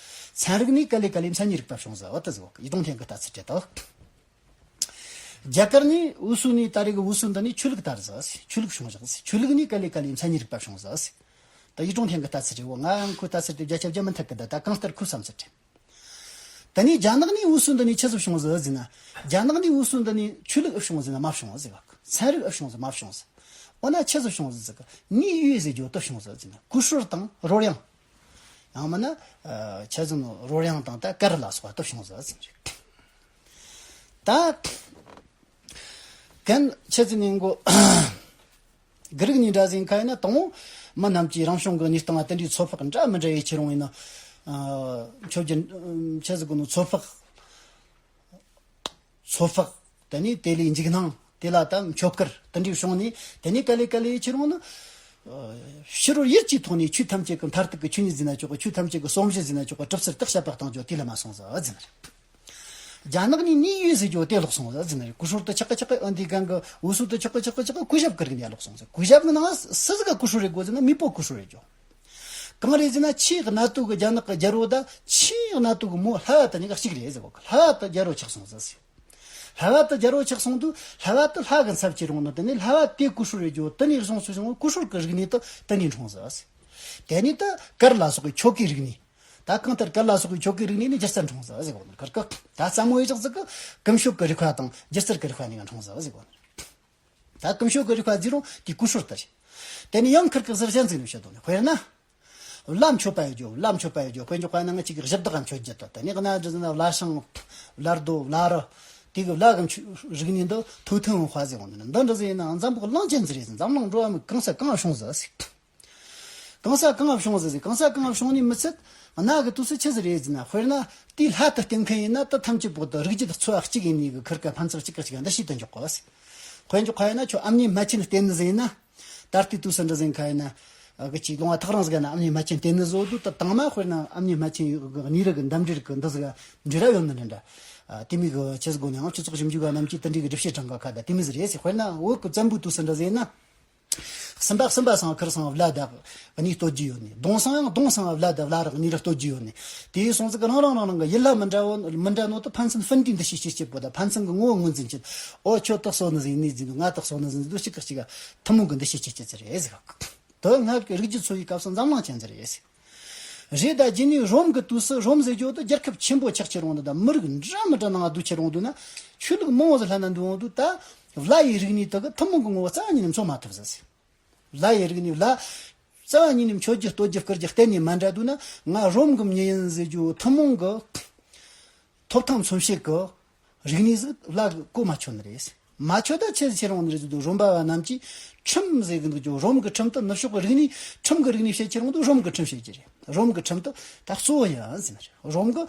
ཚན་རིག་ནས་ག་ལེ་ག་ལེ་མཚན་ཉིད་རིག་པ་བྱུང་ཟེར་བ་དེ་ཟེར་གོ་གི། ཡི་ཀྲུང་ཐན་གྱི་ལྟ་ཚུལ་བྲལ་ཏོ། རྒྱ་གར་ནས་ཝུ་སུ་ནས་ད་རེས་ཀྱི་ཝུ་སུ་འདི་ནས་ཆོས་ལུགས་དར་ཟེར། ཆོས་ལུགས་བྱུང་ཟེར། ཆོས་ལུགས་ནས་ག་ལེ་ག་ལེ་མཚན་ཉིད་རིག་པ་བྱུང་ཟེར། ད་ཡི་ཀྲུང་ཐན་གྱི་ལྟ་ཚུལ་རེད་བོ། ང་ཡང་ཁོའི་ལྟ་ཚུལ་དེ་བརྒྱ་ཆ་བརྒྱ་མི་འཐད་གི། ད་ད་གང་ལྟར་ཁོའི་བསམ་ཚུལ་དྲན། དེ་ནས་རྒྱ་ནག་ནས་ཝུ་སུ་འདི་ནས་ཆི་ཟིག་བྱུང་ཟིག་ཟེར་ན། རྒྱ་ནག་ནས་ཝུ་སུ་འདི་ནས་ཆོས་ལུགས་ཨེ་བྱུང་ཟེར་ན་མ་བྱུང་ཟེར་བ། ཚན་རིག་ཨེ་བྱུང་ཟེར་མ་བྱུང་ཟེར། འོ་ན་ཆི་ཟིག་བྱུང་ཟིག་ཟེར་གི། ནི་ཡུས་ཟེར་རྒྱུ་དེ་བྱུང་ཟིག་ཟེར་ན། ཀུ་ཤུར་དང་རོལ་དབྱངས། ཡང་མིན་ན་ཆི་ཟེར་ནོ། རོལ་དབྱངས་དང་ད་གར་ལ་སོགས་པ་དེ་བྱུང་ཟིག་ཟེར་ནི་རེད། ད། གན་ཆི་ཟིག་ནས་འགོ། གི་རིག་ནས་འདྲ་ཟིན་ཁ་ཡིན་ན་དང་པོ་མི་རྣམས་ཀྱིས་རང་བྱུང་གི་གནས་སྟངས་དེ་འདྲའི་ཚོད་དཔག་འདྲ་མི་འདྲ་ཡེ་ཁྱེར་འོང་ཡིན་ན། ཨ། མཆོད་རྒྱུ། ཆི་ཟེར་གོ་ནོ། ཚོད་དཔག་ཚོད་དཔག་དེ་ནས་དེ་ལས་འཇིགས་སྣང་དེ་ལ་ད་མཆོད་བཀུར་དེ་འདྲའི་བྱུང་ནས་དེ་ནས་ག་ལེ་ག་ལེ་ཁྱེར་འོང་ན། ཨ། ཕྱི་རོལ་ཡུལ་གྱི་ཐོག་ནས་ཆོས་ཐམས་ཅད་ཀྱི་མཐར་ཐུག་གི་ཆོས་ཉིད་ཟེར་ན་ཆོག་གི། ཆོས་ཐམས་ཅད་ཀྱི་སོ་བཞི་ཟེར་ན་ཆོག་གི། གྲུབ་ཚུལ་དེ་བཤད་པ་གཏོང་རྒྱུ་དེ་ལ་མ་སོང་ཟིག་ཟེར་ནི་རེད། རྒྱ་ནག་ནས་ནི་ཡུས་ཟེར་རྒྱུ་དེ་ལོག་སོང་ཟིག་ཟེར་ནི་རེད། ཀུ་ཤུར་དེ་ཆག་གི་ཆག་གི། ཨ། འདི་གང་གི་ཝུ་སུ་དེ་ཆག་གི་ཆག་གི་ཆག་གི། གུ་ཞབས་གི་རིག་ནས་ལོག་སོང་ཟིག། གུ་ཞབས་གི་ནང་སུ་ཟིག་ག་ཀུ་ཤུར་རེད་དགོས་ཟེར་ན་མེས་པོ་ཀུ་ཤུར་རེད་རྒྱུ། གང་རེད་ཟེར་ན་ཆེས་གནའ་དུས་གི་རྒྱ་ནག་གི་རྒྱལ་པོ་ད་ཆེས་གནའ་དུས་གི་མོ་ལྷ་བ་དེ་གཉིས་ཀ་གཅིག་རེད་ཟེར་གོ་གི། ལྷ་བ་དེ་རྒྱལ་པོ་ཆགས་སོང་ཟིག་ཟེར། ལྷ་བ་དེ་རྒྱལ་པོ་ཆགས་སོང་དུས་ལྷ་བ་དེ་ལྷ་གི་ཚབ་བྱེད་རུང་ནི་དེ་ནས་ལྷ་བ་དེ་ཀུ་ཤུར་རེད་རྒྱུ། དེ་ནས་བཟུང་སུ་བྱུང་ཀུ་ཤུར་གི་རིག་གནས་དེ་དེ་ནས་འཁྲུངས་ཟིག་ཟེར། དེ་ནས་ད་གར་ལ་སོགས་པའི་ཆོ་གའི་རིག་གནས། ད་གང་ལྟར་གར་ལ་སོགས་པའི་ཆོ་གའི་རིག་གནས་ནི་སྒྱུ་རྩལ་འཁྲུངས་ཟིག་ཟེར་གོ་ནི། གར་གི་ད་ཙམ་མོ་ཡི་ཅག་ཟིག་གི་ཀུན་སྤྱོད་ཀྱི་རིག་པ་དང་སྒྱུ་རྩལ་གྱི་རིག་པ་གཉིས་ཀ་འཁྲུངས་ཟིག་ཟེར་གོ་ནི། ད་ཀུན་སྤྱོད་ཀྱི་རིག་པ་ཟེར་རུང་དེ་ཀུ་ཤུར་དེ་རེད། དེ་ནས་ཡང་ཁིར་གི་ཟུར་གཞན་ཟིག་ནས་བཤད་དོ་ནི། དཔེར་ན། བླ་མཆོད་པ་ཡོད་རྒྱུ། བླ་མཆོད་པ་ཡོད་རྒྱུ། དཔེ་འཇོག་པ་ན་ང་གཅིག་གི་གཞི་བདག་མཆོད་རྒྱུ་དང་། དེ་ནས་གནའ་འདྲ་ཟེར་ན་བླ་ཤང་། བླ་རྡོ། བླ་རུ། དེ་གི་བླ་གི་མཆོད་རིག་གནས་འདི་ཐོས་ཐོས་འོང་ཧ་ཟེར་འོང་ནི། འདི་འདྲ་ཟེར་ན་འཛམ་བུ་གླིང་ཅན་ཟིག་རེད་ཟེར། འཛམ་གླིང་འགྲོ་བ་མི་གང་ས་གང་བྱུང་ཟིག་ཟེར། གང་ས་གང་བྱུང་ཟེར་ཟེར། གང་ས་གང་བྱུང་ནི་མི་ཚད། གནའ་གི་དུས་སུ་ཆི་ཟིག་རེད་ཟེར་ན། དཔེར་ན་དེའི་ལྷ་དུ་བསྟེན་མཁན་ཡིན་ན། ད་ཐམས་ཅད་པོ་དུ་རིགས་རྒྱུད་ཚོ་བ་གཅིག་ཡིན་ནི་གི་ཁུར་གི་ཕན་ཚུན་གཅིག་གིས་གཅིག་འདུ་ཤེས་དུ་འཇོག་གོ་ཟེར། དཔེ་འཇོག་ཁ་ཡིན་ན། ཁྱོད་ཨ་མྱེས་རྨ་ཆེན་བསྟེན་ནི་ཟིག་ཡིན་ན། ད་ལྟའི་དུས་སུ་འདྲ་ཟིག་ཁ་ཡིན་ན། གི་ཅིག་ལུང་བ་ཐག་རིང་ཟིག་ན་ཨ་མྱེས་རྨ་ཆེན་བསྟེན་ནི་བཟོ་དུས། ད་དང་མ་དཔེར་ན་ཨ་མྱེས་རྨ་ཆེན་གི་གནས་རི་གི་འདབས་འབྲེལ་གི་འདི་ཟིག་འབྲེལ་བ་ཡོད་ནི་རེད་འདྲ། དེ་མོ་གི་ཆི་ཟིག་དགོས་ནའང་སྤྱི་ཚོགས་ཞིབ་འཇུག་པ་རྣམས་ཀྱིས་དེ་འདྲའི་གི་སྒྲུབ་བྱེད་གྲངས་ཀ་ཁ་ད་དེ་མོ་ཟིག་རེད་ཟེར། དཔེར་ན་བོད་གི་བཙན་པོའི་དུས་སུ་འདྲ་ཟིག་ན། གསུམ་པ་གསུམ་པ་སང་ཁུར་སང་བླ་དང་གཉིས་གཏོད་རྒྱུ་ཡོད་ནི། གདུང་སང་ཡང་གདུང་སང་བླ་དང་བླ་རང་གཉིས་ར་གཏོད་རྒྱུ་ཡོད་ནི། དེའི་སོང་ཙི་གི་རང་རང་རང་རང་གི་ཡུལ་ལྷ་མི་འདྲ་བོ་མི་འདྲ་ནོ་དུ་ཕན་ཚུན་སྤུན་ཟླའི་འདུ་ཤེས་སྐྱེ་སྐྱེ་པོ་དང་། ཕན་ཚུན་གི་ངོ་བོ་ངོས་འཛིན་བྱེད། ཨོ་ཁྱོད་དག་སོ་ནི་ཟིག་ནི་ཟིན་དུ། ང་དག་སོ་ནི་ཟིན་དུ། གཅིག་གི་གཅིག་ག་ཐུན་མོང་གི་འདུ་ཤེས་སྐྱེ་སྐྱེ་ཚུལ་རེད་ཟེར། དུ་སྔར་གི་རིགས་རྒྱུད་ཚོ་བའི་སྐབས་སུ་འཛམ་གླིང་ཅན་ཟིག་རེད་ཟེར། རེད། ད་རྗེས་ནས་རོམ་གི་དུས་སུ། རོམ་ཟེར་རྒྱུ་དུ་རྒྱལ་ཁབ་ཆེན་པོ་ཆགས་ཁྱེར་འོང་དུས་དང་། མི་རིགས་འདྲ་མི་འདྲ་ནང་སྡུད་ཁྱེར་འོང་དུས་ན། ཆོས་ལུགས་མང་བོ་ཟིག་ལྷན་ན་འདུས་འོང་དུས། ད་བླ་ཡི་རིག་གནས་དག་གི་ཐུན་མོང་གི་ངོ་བོ་རྩ་བ་ཉིད་ནས་འཚོལ་མ་ཐུབ་ཟེར། བླ་ཡི་རིག་གནས། བླ་རྩ་བ་ཉིད་ནས་མཆོད་རྒྱུ་གཏོད་རྒྱུ་བསྐུལ་རྒྱུ་གཏན་ནས་མ་འདྲ་དུས་ན། ང་རོམ་གི་མྱི་ཡིན་ཟེར་རྒྱུ་ཐུན་མོང་གི་ཐོབ་ཐང་མཚོན་བྱེད་གི་རིག་གནས་ཟིག་བླ་གི་གོ་མ་ཆོད་ནི་རེད། མ་ཆོད་ད་ཆི་ཟིག་ཁྱེར་འོང་ནི་རེད་ཟེར་དུས། རོམ་པ་བ་རྣམས་ཀྱིས་ཁྲིམས་ཟེར་གི་འདུག་ཀྱང་། རོམ་གི་ཁྲིམས་དུ་ནུབ་ཕྱོགས་གི་རིག་གནས། ཁྲིམས་གི་རིག་གནས་བཤད་ཁྱེར་འོང་དུས། རོམ་གི་ཁྲིམས་བཤད་ཀྱི་རེད། རོམ་གི་ཁྲིམས་དུ་ད་གཙོ་བོ་ཡིན་ཟེར་ནི་རེད། རོམ་གི་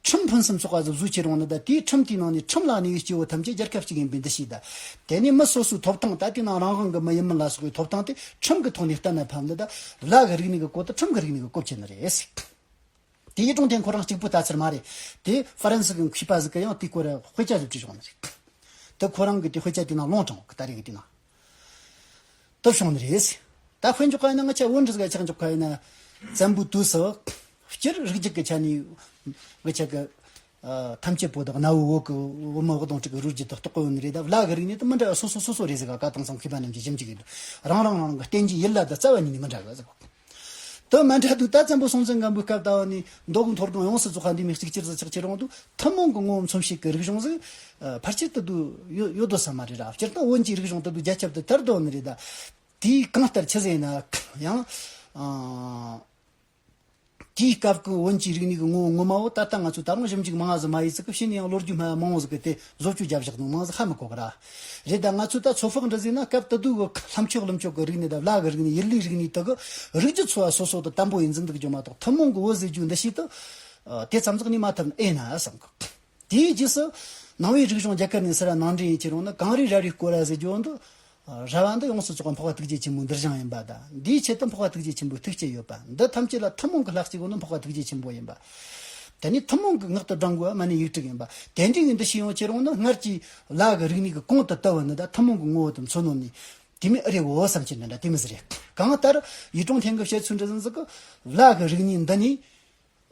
ཁྲིམས་ཕུན་སུམ་ཚོགས་པ་ཟིག་བཟོས་ཁྱེར་འོང་ནི། ད་དེའི་ཁྲིམས་དེའི་ནང་ནས་ཁྲིམས་ལ་གནས་པའི་སྐྱེ་བོ་ཐམས་ཅད་རྒྱལ་ཁབ་གཅིག་ཡིན་པའི་འདུ་ཤེས་དང་། དེ་ནས་མི་སོ་སོའི་ཐོབ་ཐང་། ད་དེའི་ནང་རང་དབང་གི་མི་ཡིན་མིན་ལ་སོགས་པའི་ཐོབ་ཐང་དེ་ཁྲིམས་གི་ཐོག་ནས་གཏན་ན་ཕབ་ནི། ད་བླ་གི་རིག་གནས་གི་སྐོར་དུ་ཁྲིམས་གི་རིག་གནས་གི་སྐོར་བྱེད་ནི་རེད། དེ་ཡིད་གྲོང་ཐེན་ཁོ་རང་གཅིག་པུ་ལྟ་ཚུལ་མ་རེད། དེ་ཧྥ་རན་སི་གི་མཁས་པ་ཟིག་གིས་ཡང་དེའི་སྐོར་དཔེ་ཆ་ཟིག་བྲིས་བྱུང་ནི་རེད། དེ་ཁོ་རང་གིས་དེ་དཔེ་ཆ་དེ་ནང་ལོང་དྲངས་གི། ད་རེས་གི་དེ་ནང་དུ་བྱུང་ནི་རེད། ད་དཔེ་འཇོག་ག་ཡིན་ན། ང་ཆ་བོད་འདྲ་ཟིག་ཆགས་འཇོག་ག་ཡིན་ན། བཙན་པོའི་དུས་སུ་སྤྱིར་རིགས་རྒྱུད་ཀྱི་ཆ་ནས་ང་ཆ་གི་ཨ་ཐམས་ཅད་པོ་དག་གནའ་བོའི་བོད་ཀྱི་བོད་མི་འུ་དང་ཕྲུ་གུ་རུས་རྒྱུད་དུ་གཏོགས་གི་ཡོད་ནི་རེད། ད་བླ་གི་རིག་གནས་དེ་མི་འདྲ་བ་སོ་སོ་སོ་སོ་རེད་ཟེར་ག། བཀའ་དང་སང་མཁས་པ་རྣམས་ཀྱིས་ཞིབ་འཇུག་གི་འདུག། རང་རང་རང་རང་གི་བསྟེན་རྒྱུའི་ཡུལ་ལ་དེ་རྩ་བ་ཉིད་ནས་མི་འདྲ་གི་ཟེར་གོ། དེ་མ་འདྲ་དུས། ད་བཙན་པོ་སྲོང་བཙན་སྒམ་པོའི་སྐབས་ལྟ་བུ་ནས་མདོ་དབུས་མཐོ་སྒང་ཡོངས་སུ་རྫོགས་པ་འདི་མོ་གཅིག་གྱུར་ཟིག་ཆགས་ཁྱེར་འོང་དུས། ཐུན་མོང་གི་ངོ་བོ་མཚོན་བྱེད་ཀྱི་རིག་གཞུང་ཟིག་ཨ་ཕལ་ཆེར་དུ་དུ་ཡོད་ཡོད་དོ་ས་མ་རེད་ར། སྤྱིར་བཏང་བོན་གྱི་རིག་གཞུང་དུ་དུ་རྒྱ་ཁྱབ་ཏུ་དར་དོ་ནི་རེད། ད་དེའི་གང་ལྟར་ཆི་ཟེར་ན་ཡང་ཨ། དེའི་སྐབས་ཀྱི་བོན་གྱི་རིག་གནས་ཀྱི་ངོ་བོ་ངོ་མ་བོ། ད་ལྟ་ང་ཚོས་ད་རུང་ཞིབ་འཇུག་མང་ང་ཟིག་མ་ཡེད་ཙི་གི་ཕྱིན་ནས་ཡང་ལོ་རྒྱུས་སྨྲ་བ་མང་བོ་ཟིག་གིས་དེ་བཟོ་བཅོས་བརྒྱབ་བཞག་ནོ་མང་ཟིག་ཧ་མི་གོ་གི་ར། རེད། ད་ང་ཚོས་ད་ཚོད་དཔག་འདྲ་ཟིག་ན། སྐབས་དེ་དུས་ཀྱི་ལྷ་མཆོག་ཀླུ་མཆོག་གི་རིག་གནས་དང་བླ་གི་རིག་གནས། ཡུལ་ལུའི་རིག་གནས་དག་གི་རིགས་རྒྱུད་ཚོ་བ་སོ་སོ་དུ་དམ་པོ་ཡིན་འཛིན་འདུག་རྒྱུ་མ་གཏོགས། ཐུན་མོང་གི་བོད་ཟེར་རྒྱུ་འདུ་ཤེས་དུ་ཨ་དེ་ཙམ་ཟིག་ནས་མ་ཐུབ་ནི་ཨེ་ན་བསམ་གི། དེའི་རྗེས་སུ་ནང་པའི་རིག་གཞུང་རྒྱ་གར་ནས་སུ་ར་ནང་འདྲེན་ཡེད་ཁྱེར་འོང་ན། གངས་རིའི་རལ་བའི་སྐོར་ར་ཟེར་རྒྱུ་འདི། ར་བ་འདི་ཡོངས་སུ་རྫོགས་པ་འཕགས་པ་ཐུགས་རྗེ་ཆེན་པོའི་འདུལ་བྱང་ཡིན་པ་དང་། འདིའི་ཆེད་དུ་འཕགས་པ་ཐུགས་རྗེ་ཆེན་པོའི་ཐུགས་བསྐྱེད་ཡོད་པ། འདི་ཐམས་ཅད་ལ་ཐུན་མོང་གི་ལྷ་གཅིག་པོ་ནི་འཕགས་པ་ཐུགས་རྗེ་ཆེན་པོ་ཡིན་པ། དེ་ནི་ཐུན་མོང་གི་ངག་ཏུ་བགྲང་དགོས་པ་མ་ཎི་ཡིག་དྲུག་ཡིན་པ། དེ་འདྲའི་གི་འདུ་ཤེས་ཡོང་ཁྱེར་འོང་ན། སྔར་གྱི་བླ་གི་རིག་གནས་ཀྱི་གོང་དུ་བཏུ་བ་ནི། ད་ཐུན་མོང་གི་ངོ་བོ་དེ་མཚོན་ནོ་ནི་དེ་མོ་ཨེ་རེད་འོ་བསམ་གྱི་འདྲ་འདྲ་དེ་མོ་ཟིག་རེད། གང་ལྟར་ཡིད་གྲོང་ཐེན་གྱིས་བཤད་ཚུལ་འདྲ་ཟིག་ན། གི་བླ་གི་རིག་གནས་འདི་ནི།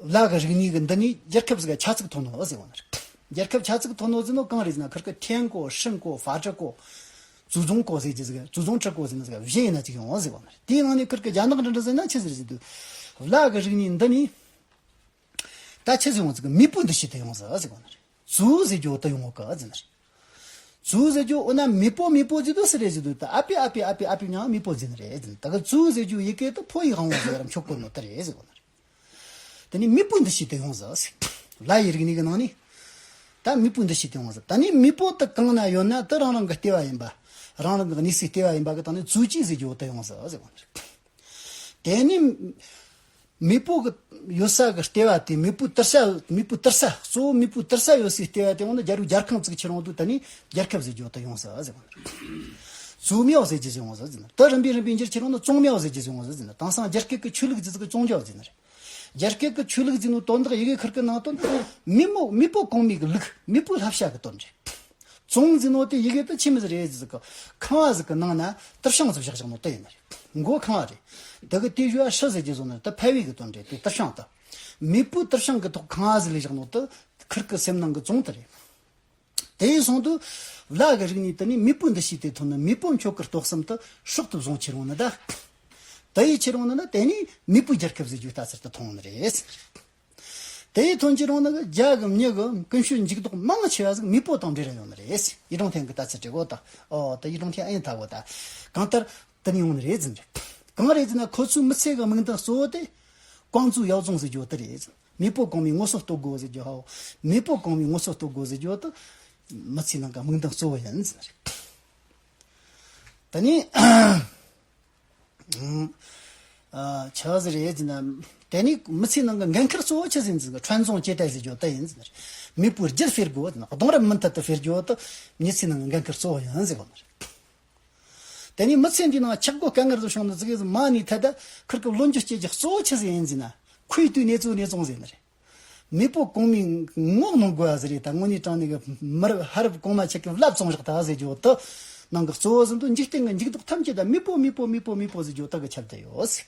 བླ་གི་རིག་གནས་ཀྱི་འདི་ནས་རྒྱལ་ཁབ་ཟིག་ག་ཆ་ཚིག་ཐོན་ནོ་ཟེར་བ་ནི་རེད། རྒྱལ་ཁབ་ཆ་ཚིག་ཐོན་ནོ་ཟེར་ནོ་གང་རེད་ཟེར་ན། ཁིར་གི་天国、圣国、法治国།祖宗国ཟེར་གྱི་ཟིག། 祖宗制国ཟེར་ནི་ཟིག་བཞི་ཡིན་ན་གཅིག་ཡོང་ཟེར་བ་ནི་རེད། དེའི་ནང་ནས་ཁིར་གི་རྒྱ་ནག་འདྲ་འདྲ་ཟེར་ན་ཆི་ཟིག་རེད་ཟེར་དུས། བླ་གི་རིག་གནས་འདི་ནས་ད་ཆི་ཟིག་ཡོང་ཟིག། མེས་པོའི་འདུ་ཤེས་དེ་ཡོང་ཟིག་ཟེར་བ་ནི་རེད། 族ཟེར་རྒྱུ་དེ་ཡོང་གི་ཟེར་ནི་རེད། 族ཟེར་རྒྱུ། འོ་ན་མེས་པོ་མེས་པོ་ཟེར་དུས་སུ་རེད་ཟེར་དུས། ད་ཨ་པའི་ཨ་པའི་ཨ་པའི་ཨ་པའི་མྱིང་མེས་པོ་ཟེར་ནི་རེད་ཟེར་ནི། ད་གི་族ཟེར་རྒྱུ་ཡི་གེ་དེ་ཕོ་ཡིག་དབང་བོ་ཟེར་ར་མཆོག་གོ་ནོ་དེ་རེད་ཟེར་གོ་ནི་རེད། དེ་ནས་མེས་པོའི་འདུ་ཤེས་དེ་ཡོང་ཟིག། བླ་ཡི་རིག་གནས་ཀྱི་ནང་ནས་ད་མེས་པོའི་འདུ་ཤེས་དེ་ཡོང་ཟིག། ད་ནི་མེས་པོ་དེ་གང་ན་ཡོད་ན་དེ་རང་རང་གི་ལྟེ་བ་ཡིན་པ། རང་རང་གི་གནས་སའི་ལྟེ་བ་ཡིན་པ་གི་སྟེང་ནས་族ཅིག་ཟེར་རྒྱུ་དེ་ཡོང་ཟིག་ཟེར་གོ་ནི་རེད། དེ་ནས་མེས་པོ་གི་ཡོད་ས་གི་ལྟེ་བ་དེ། མེས་པོའི་དུར་ས། མེས་པོའི་དུར་ས། གཙོ་བོ་མེས་པོའི་དུར་ས་ཡོད་སའི་ལྟེ་བ་དེ་འོང་ན། རྒྱལ་པོའི་རྒྱལ་ཁང་བཙུགས་ཁྱེར་འོང་དུས། ད་ནི་རྒྱལ་ཁབ་ཟེར་རྒྱུ་དེ་ཡོང་ཟིག་ཟེར་གོ་ནི་རེད། 宗庙ཟེར་རྒྱུ་ཟིག་ཡོང་ཟིག་ཟེར་ནི། དེ་རིམ་པས་རིམ་པས་འགྱུར་ཁྱེར་འོང་ན་宗庙ཟེར་རྒྱུ་ཟིག་ཡོང་ཟིག་ཟེར་ནི། དེང་སང་རྒྱ་སྐད་ཀྱི་ཆོས་ལུགས་ཟེར་ཟིག་གི་宗教ཟེར་ནི་རེད། རྒྱ་སྐད་ཀྱི་ཆོས་ལུགས་ཟེར་ནོ་དོན་དག་ཡི་གེ་ཁིར་གི་ནང་དོན། མེས་མོ་མེས་པོ་གོང་མའི་གི་ལུགས། མེས་པོའི་བསླབ་བྱ་གི་དོན་རེད། 宗ཟེར་ནོ་དེ་ཡི་གེ་དེ་ཆི་མོ་ཟིག་རེད་ཟེར་གི། ཁང་བ་ཟིག་གི་ནང་ན་དུར་བྱང་ཟིག་བཞག་བཞག་ནོ་དེ་ཡིན་ནི་རེད། མགོ་ཁང་བ་རེད། དེ་གི་དེའི་ཞོལ་ཕྱི་ཟེར་རྒྱུ་ཟིག་ནི་དེ་ཕལ་བའི་གི་དོན་རེད། དེ་དུར་བྱང་དེ། མེས་པོའི་དུར་བྱང་གི་ཐོག་ཁང་བ་ཟིག་ལས་བཞག་ནོ་དེ་ཁིར་གི་སེམས་ནང་གི་宗དེ་རེད། དེ་ཡིན་སོང་དུས་བླ་གི་རིག་གནས་དེ་ནས་མེས་པོའི་འདུ་ཤེས་དེ་ཐོན་ནས། མེས་པོ་མཆོག་གི་གཏོར་བར་དུ་སྲོག་ཏུ་བཟུང་ཁྱེར་འོང་ནི། ད་དེ་ཡི་ཁྱེར་འོང་ནི་ན། དེ་ནས་མེས་པོའི་རྒྱལ་ཁབ་ཟེར་རྒྱུ་ལྟ་ཚུལ་དུ་ཐོན་ནི་རེད། དེ་ཡི་ཐོན་ཁྱེར་འོང་ནི་གི་རྒྱ་གི་མྱི་གི་ཀུན་སྤྱོད་འཇུག་ལྡོག་མང་ཆེ་བ་ཟིག་མེས་པོ་དང་འབྲེལ་ར་ཡོད་ནི་རེད། ཡིད་གྲོང་ཐེན་གི་ལྟ་ཚུལ་དེ་གོ། ད་ཨོ་ད་ཡིད་གྲོང་ཐེན་ཨེ་ཡིན་ད་གོ། ད་གང་ལྟར་དེ་ནས་ཡོང་ནི་རེད་ཟེར་ནི་རེད། གང་རེད་ཟེར་ན། ཁོ་ཚོའི་མི་ཚེ་གི་དམིགས་འདུན་གཙོ་བོ་དེ་光祖耀宗ཟེར་རྒྱུ་དེ་རེད་ཟེར། མེས་པོ་གོང་མའི་ངོ་སོ་བསྟོད་དགོས་ཟེར་རྒྱུ་ཧའོ། མེས་པོ་གོང་མའི་ངོ་སོ་བསྟོད་དགོས་ཟེར་རྒྱུ་དེ་མི་ཚེའི་ནང་གི་དམིགས་འདུན་གཙོ་བོ་ཡིན་ཟེར་ནི་རེད། ད་ནི་ ཆི་ཟིག་རེད་ཟེར་ན། དེ་ནས་མི་ཚེའི་ནང་གི་འགན་ཁུར་གཙོ་བོ་ཆི་ཟིག་ཡིན་ཟེར་གི་འཕྲིན་བཟང་ཇེ་ཏའི་ཟེར་རྒྱུ་དེ་ཡིན་ཟེར། མེས་པོའི་རྒྱུད་སྤེལ་དགོས་ཟེར་ན། གདུང་རབས་མུ་མཐུད་དུ་སྤེལ་རྒྱུ་དེ་མི་ཚེའི་ནང་གི་འགན་ཁུར་གཙོ་བོ་ཡིན་ཟེར་གོ་ནི་རེད། དེ་ནས་མི་ཚེ་འདིའི་ནང་ཆག་སྒོ་དཀའ་ངལ་ཟིག་བྱུང་ནི་ཟིག་གི་མ་ནི་ཐད་ད་ཁུར་གི་བློ་འགྱོད་སྐྱེ་རྒྱུ་གཙོ་བོ་ཆི་ཟིག་ཡིན་ཟེར་ན། ཁོའི་དུས་གནས་ཚུལ་གནས་ཚང་ཟེར་ནི་རེད། མེས་པོ་གོང་མའི་ངོ་གནོང་དགོས་ཟེར་རེད། ད་དངོས་གནས་དྲང་གནས་གི་མི་རབས་ཧ་རབ་གོང་མ་ཆ་གི་བླ་བཙོང་བཞག་ད་ཟེར་རྒྱུ་དེ་ནང་གི་གཙོ་བོ་ཟིན་དུ་འཇིག་རྟེན་གི་འཇིགས་སྡུག་ཐམས་ཅད་ད་མེས་པོ་མེས་པོ་མེས་པོ་མེས་པོ་ཟེར་རྒྱུ་དེ་གི་ཁྱབ་བསྡད་ཡོད་ཟེར།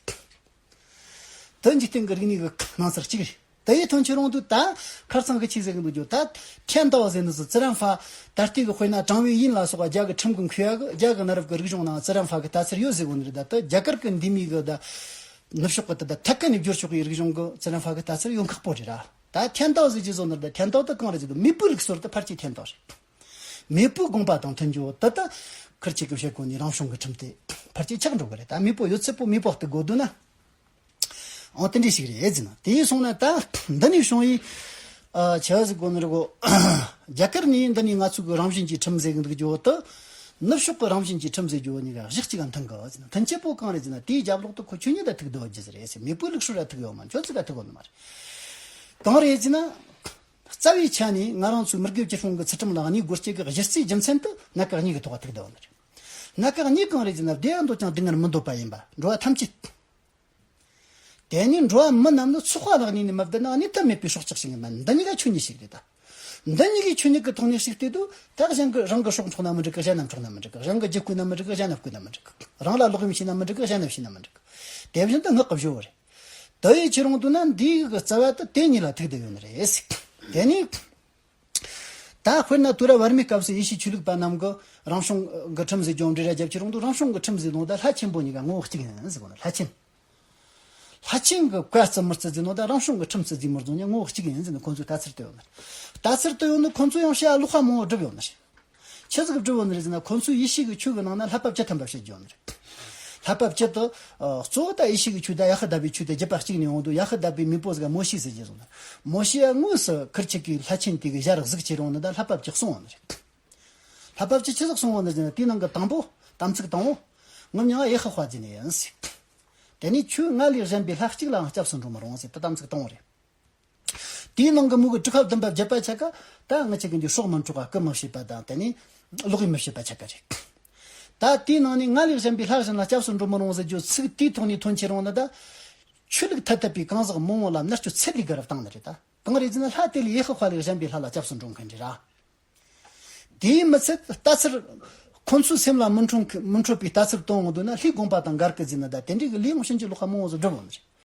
དེ་འཇིག་རྟེན་གི་རིག་གནས་གི་སྣང་ཚུལ་གཅིག་རེད། དེ་ཡི་དོན་ཆེ་རུང་དུ་ད་ཁར་ཚང་གི་ཆི་ཟེར་གི་འདུག་རྒྱུ་ད་ཐན་ཏའོ་ཟེར་ནི་ཟིག་ཙི་རན་ཧྥ། ད་ལྟའི་གི་དཔེར་ན་ཀྲང་ཝེ་ཡིན་ལ་སོགས་པ་རྒྱ་གི་ཁྲིམས་གི་མཁས་པ་གི་རྒྱ་གི་གནའ་རབས་གི་རིག་གཞུང་ནང་ཙི་རན་ཧྥ་གི་ལྟ་ཚུལ་ཡོད་ཟེར་གོ་ནི་རེད། ད་དེ་རྒྱ་གར་གི་འདི་མི་གི་ད། ནུབ་ཕྱོགས་ཀྱི་དེ་དག་ཐད་ཀ་ནས་བསྒྱུར་ཆོག་གི་རིག་གཞུང་གི་ཙི་རན་ཧྥ་གི་ལྟ་ཚུལ་ཡོང་ཁག་པོ་རེད་ར། ད་ཐན་ཏའོ་ཟེར་གྱི་བཟོ་ནོར་ད་ཐན་ཏའོ་ད་གང་རེད་ཟེར་དུས་མེས་པོའི་ལུགས་སྲོལ་ད་ཕལ་ཆེར་ཐན་ཏའོ་རེད། མེས་པོའི་དགོངས་པ་དང་མཐུན་རྒྱུ་ད་ད་ཁུར་ཆེ་གི་བཤད་གོ་ནི་རང་བྱུང་གི་ཁྲིམས་དེ་ཕལ་ཆེར་ཆགས་འགྲོ་གི་རེད། ད་མེས་པོ་ཡོད་ཚད་པོ་མེས་པོ་ལྟ་དགོས་འདུག་ན། འོ་དེ་འདྲ་ཞིག་རེད་ཟེར་ན། དེ་ཡིན་སོང་ན་ད་འདི་ནས་བྱུང་ཡི། ཨ་ཆི་ཟིག་གོ་ནི་རེད་གོ། རྒྱ་གར་ནས་འདི་ནས་ང་ཚོ་གི་རང་བཞིན་གྱི་ཁྲིམས་ཟེར་གི་འདུག་རྒྱུ་དེ། ནུབ་ཕྱོགས་ཀྱི་རང་བཞིན་གྱི་ཁྲིམས་ཟེར་རྒྱུ་གཉིས་ཀ་གཞི་གཅིག་ག་མཐུན་གི་ཟེར་ན། མཐུན་ཆེ་པོ་གང་རེད་ཟེར་ན། དེའི་རྒྱབ་ལོག་ཏུ་ཁོ་ཆོས་ཉིད་ལ་ཐུག་བསྡད་རྒྱུ་ཟེར་རེད་ཟེར། མེས་པོའི་ལུགས་སྲོལ་ལ་ཐུག་ཡོད་མ་ཁྱོད་ཚོ་ག་ཐུག་ཡོད་ནི་མ་རེད། གང་རེད་ཟེར་ན། རྩ་བའི་ཆ་ནས་ང་རང་ཚོའི་མི་རིགས་སྤྱི་སྲུང་གི་ཚུལ་ཁྲིམས་ལ་གནས་དགོས་རྒྱུ་གི་གཞི་རྩའི་རྒྱུ་མཚན་དེ་གནད་འགག་གཉིས་ཀྱི་ཐོག་ཐུག་བསྡད་ཡོད་ནི་རེད། གནད་འགག་གཉིས་གང་རེད་ཟེར་ན། བདེ་བ་འདོད་ཀྱང་སྡུག་བསྔལ་མི་འདོད་པ་ཡིན་པ། འགྲོ་བ་ཐམས་ཅད། དེ་ནས་འགྲོ་བ་མི་རྣམས་ནི་ཚོགས་པ་ལ་གནས་ནས་མི་བསྡད་ན་གནས་ཐབས་མེད་པའི་སྲོག་ཆགས་ཤིག་ཡིན་པ། འདི་གཉིས་ཀ་ཆོས་ཉིད་ཞིག་རེད་ད། འདི་གཉིས་ཀའི་ཆོས་ཉིད་ཀྱི་ཐོག་ནས་ཞིག་བལྟས་དུས་ད་གཞན་གྱི་རང་གི་སྲོག་འཕྲོག་ན་མི་འགྲིག་གི། གཞན་ན་འཕྲོག་ན་མི་འགྲིག་གི། རང་གི་རྒྱུ་བརྐུས་ན་མི་འགྲིག་གི། གཞན་ན་བརྐུས་ན་མི་འགྲིག་གི། རང་ལ་ལོག་གཡེམ་བྱས་ན་མི་འགྲིག་གི། གཞན་ན་བྱས་ན་མི་འགྲིག་གི། དེ་བཞིན་དུ་སྔགས་ཀྱི་སྦྱོར་བ་རེད། དེ་ཡི་ཕྱིར་འོང་དུ་ན་འདིའི་གི་རྩ་བ་དེ་དེ་གཉིས་ལ་ཐུག་བསྡད་ཡོད་ནི་རེད། དེ་ནས། ད་དཔེར་ན་དུས་རབས་བར་མའི་སྐབས་སུ་ཡེ་ཤུའི་ཆོས་ལུགས་པ་རྣམས་ཀྱིས་རང་བྱུང་གི་ཁྲིམས་ཟེར་རྒྱུ་འབྲེལ་ར་རྒྱབ་ཀྱི་རུང་དུ། རང་བྱུང་གི་ཁྲིམས་ཟེར་ནོ་ད་ལྷ་ཆེན་པོ་གཉིས་ཀ་ངོ་བོ་གཅིག་ཡིན་ཟེར་གོ་ནོ། ལྷ་ཆེན། ལྷ་ཆེན་གྱི་བཀའ་བརྩི་མི་བརྩི་ཟེར་ནོ་ད་རང་བྱུང་གི་ཁྲིམས་བརྩི་ཟེར་མི་བརྩི་ནི་ངོ་བོ་གཅིག་ཡིན་ཟེར་ནས་ཁོང་ཚོས་ལྟ་ཚུལ་བཏོན་ཡོད་ནི། ལྟ་ཚུལ་བཏོན་ཡོད་ནི་ཁོང་ཚོས་ཡང་བཤད་ལོག་པ་མང་བོ་བསྒྲུབས་ཡོད་ནི། ཆི་ཟིག་བསྒྲུབས་ཡོད་ནི་རེད་ཟེར་ན། ཁོང་ཚོས་ཡེ་ཤུ་གི་ཆོས་ཀྱི་ནང་ན་ལྷ་པ་བཅུ་ཐམ་པ་བཤད་རྒྱུ་ཡོད་ནི་རེད། ལྷ་པ་བཅུ་དེ། ཨ་གཙོ་བོ་ད་ཡེ་ཤུ་གི་ཆོས་དང་ཡ་ཧུ་དཱ་པའི་ཆོས་དེ་རྒྱུད་པ་གཅིག་ནས་ཡོང་དུས། ཡ་ཧུ་དཱ་པའི་མེས་པོ་ཟིག་མོ་ཤེ་ཟེར་རྒྱུ་ཟིག་ནི། མོ་ཤེ་ཡ་དངོས་སུ་ཁུར་ཆེ་གི་ལྷ་ཆེན་དེ་གི་ཞལ་གཟིགས་ཀྱི་རུང་ནི་ད་ལྷ་པ་བཅུ་གསུངས་ཡོད་ནི་རེད། ལྷ་པ་བཅུ་ཆི་ཟིག་གསུངས་ཡོད་ནི་ཟེར་ན། དེའི་ནང་གི་དང་པོ་དམ་ཚིག་དང་པོ། ངོ་མྱིང་ཡེ་ཧུ་ཧྭ་ཟེར་ནི་ཡིན་ཟེར། དེ་ནས་ཁྱོད་ང་ལས་གཞན་པའི་ལྷ་གཅིག་ལའང་སྐྱབས་སུ་འགྲོ་མི་རུང་ཟེར། དེ་དམ་ཚིག་དང་པོ་རེད། དེའི་ནང་གི་མུ་གི་གྲུབ་པ་བདུན་པ་བརྒྱད་པ་ཆ་ག་ད་ང་ཅག་གི་འདི་སྲོག་མི་འཕྲོག་པ། རྐུ་མི་བྱེད་པ་དང་། དེ་ནས་ལོག་གཡེམ་མི་བྱེད་པ་ཆ་ག་རེད། ད་དེའི་ནང་ནས་ང་ལས་གཞན་པའི་ལྷ་གཞན་ལ་སྐྱབས་སུ་འགྲོ་མི་རུང་ཟེར་རྒྱུ་ཚིག་དེའི་ཐོག་ནས་ཐོན་ཆེ་རུང་ནི་ད། ཆོས་ལུགས་ཐ་དད་པའི་གང་ཟག་མང་བོ་ལ་མནར་གཅོད་ཚད་ལས་བརྒལ་བ་བཏང་ནི་རེད་ད། གང་རེད་ཟེར་ན། ལྷ་དེ་ལས་ཡེ་ཧུ་ཧྭ་ལས་གཞན་པའི་ལྷ་ལ་སྐྱབས་སུ་འགྲོ་མཁན་རེད་ར། དེའི་མི་ཚད་ལྟ་ཚུལ། ཁོ་ཚོའི་སེམས་ལ་མི་འཕྲོད་མཁན། མི་འཕྲོད་པའི་ལྟ་ཚུལ་གཏོང་འོང་དུས་ན་ལྷའི་དགོངས་པ་དང་འགལ་གི་ཟེར་ན། ད་དེ་འདྲའི་གི་ལས་ཡང་ཕྱིན་ཅི་ལོག་པ་མང་བོ་ཟིག་བསྒྲུབས་འོང་ནི་རེད།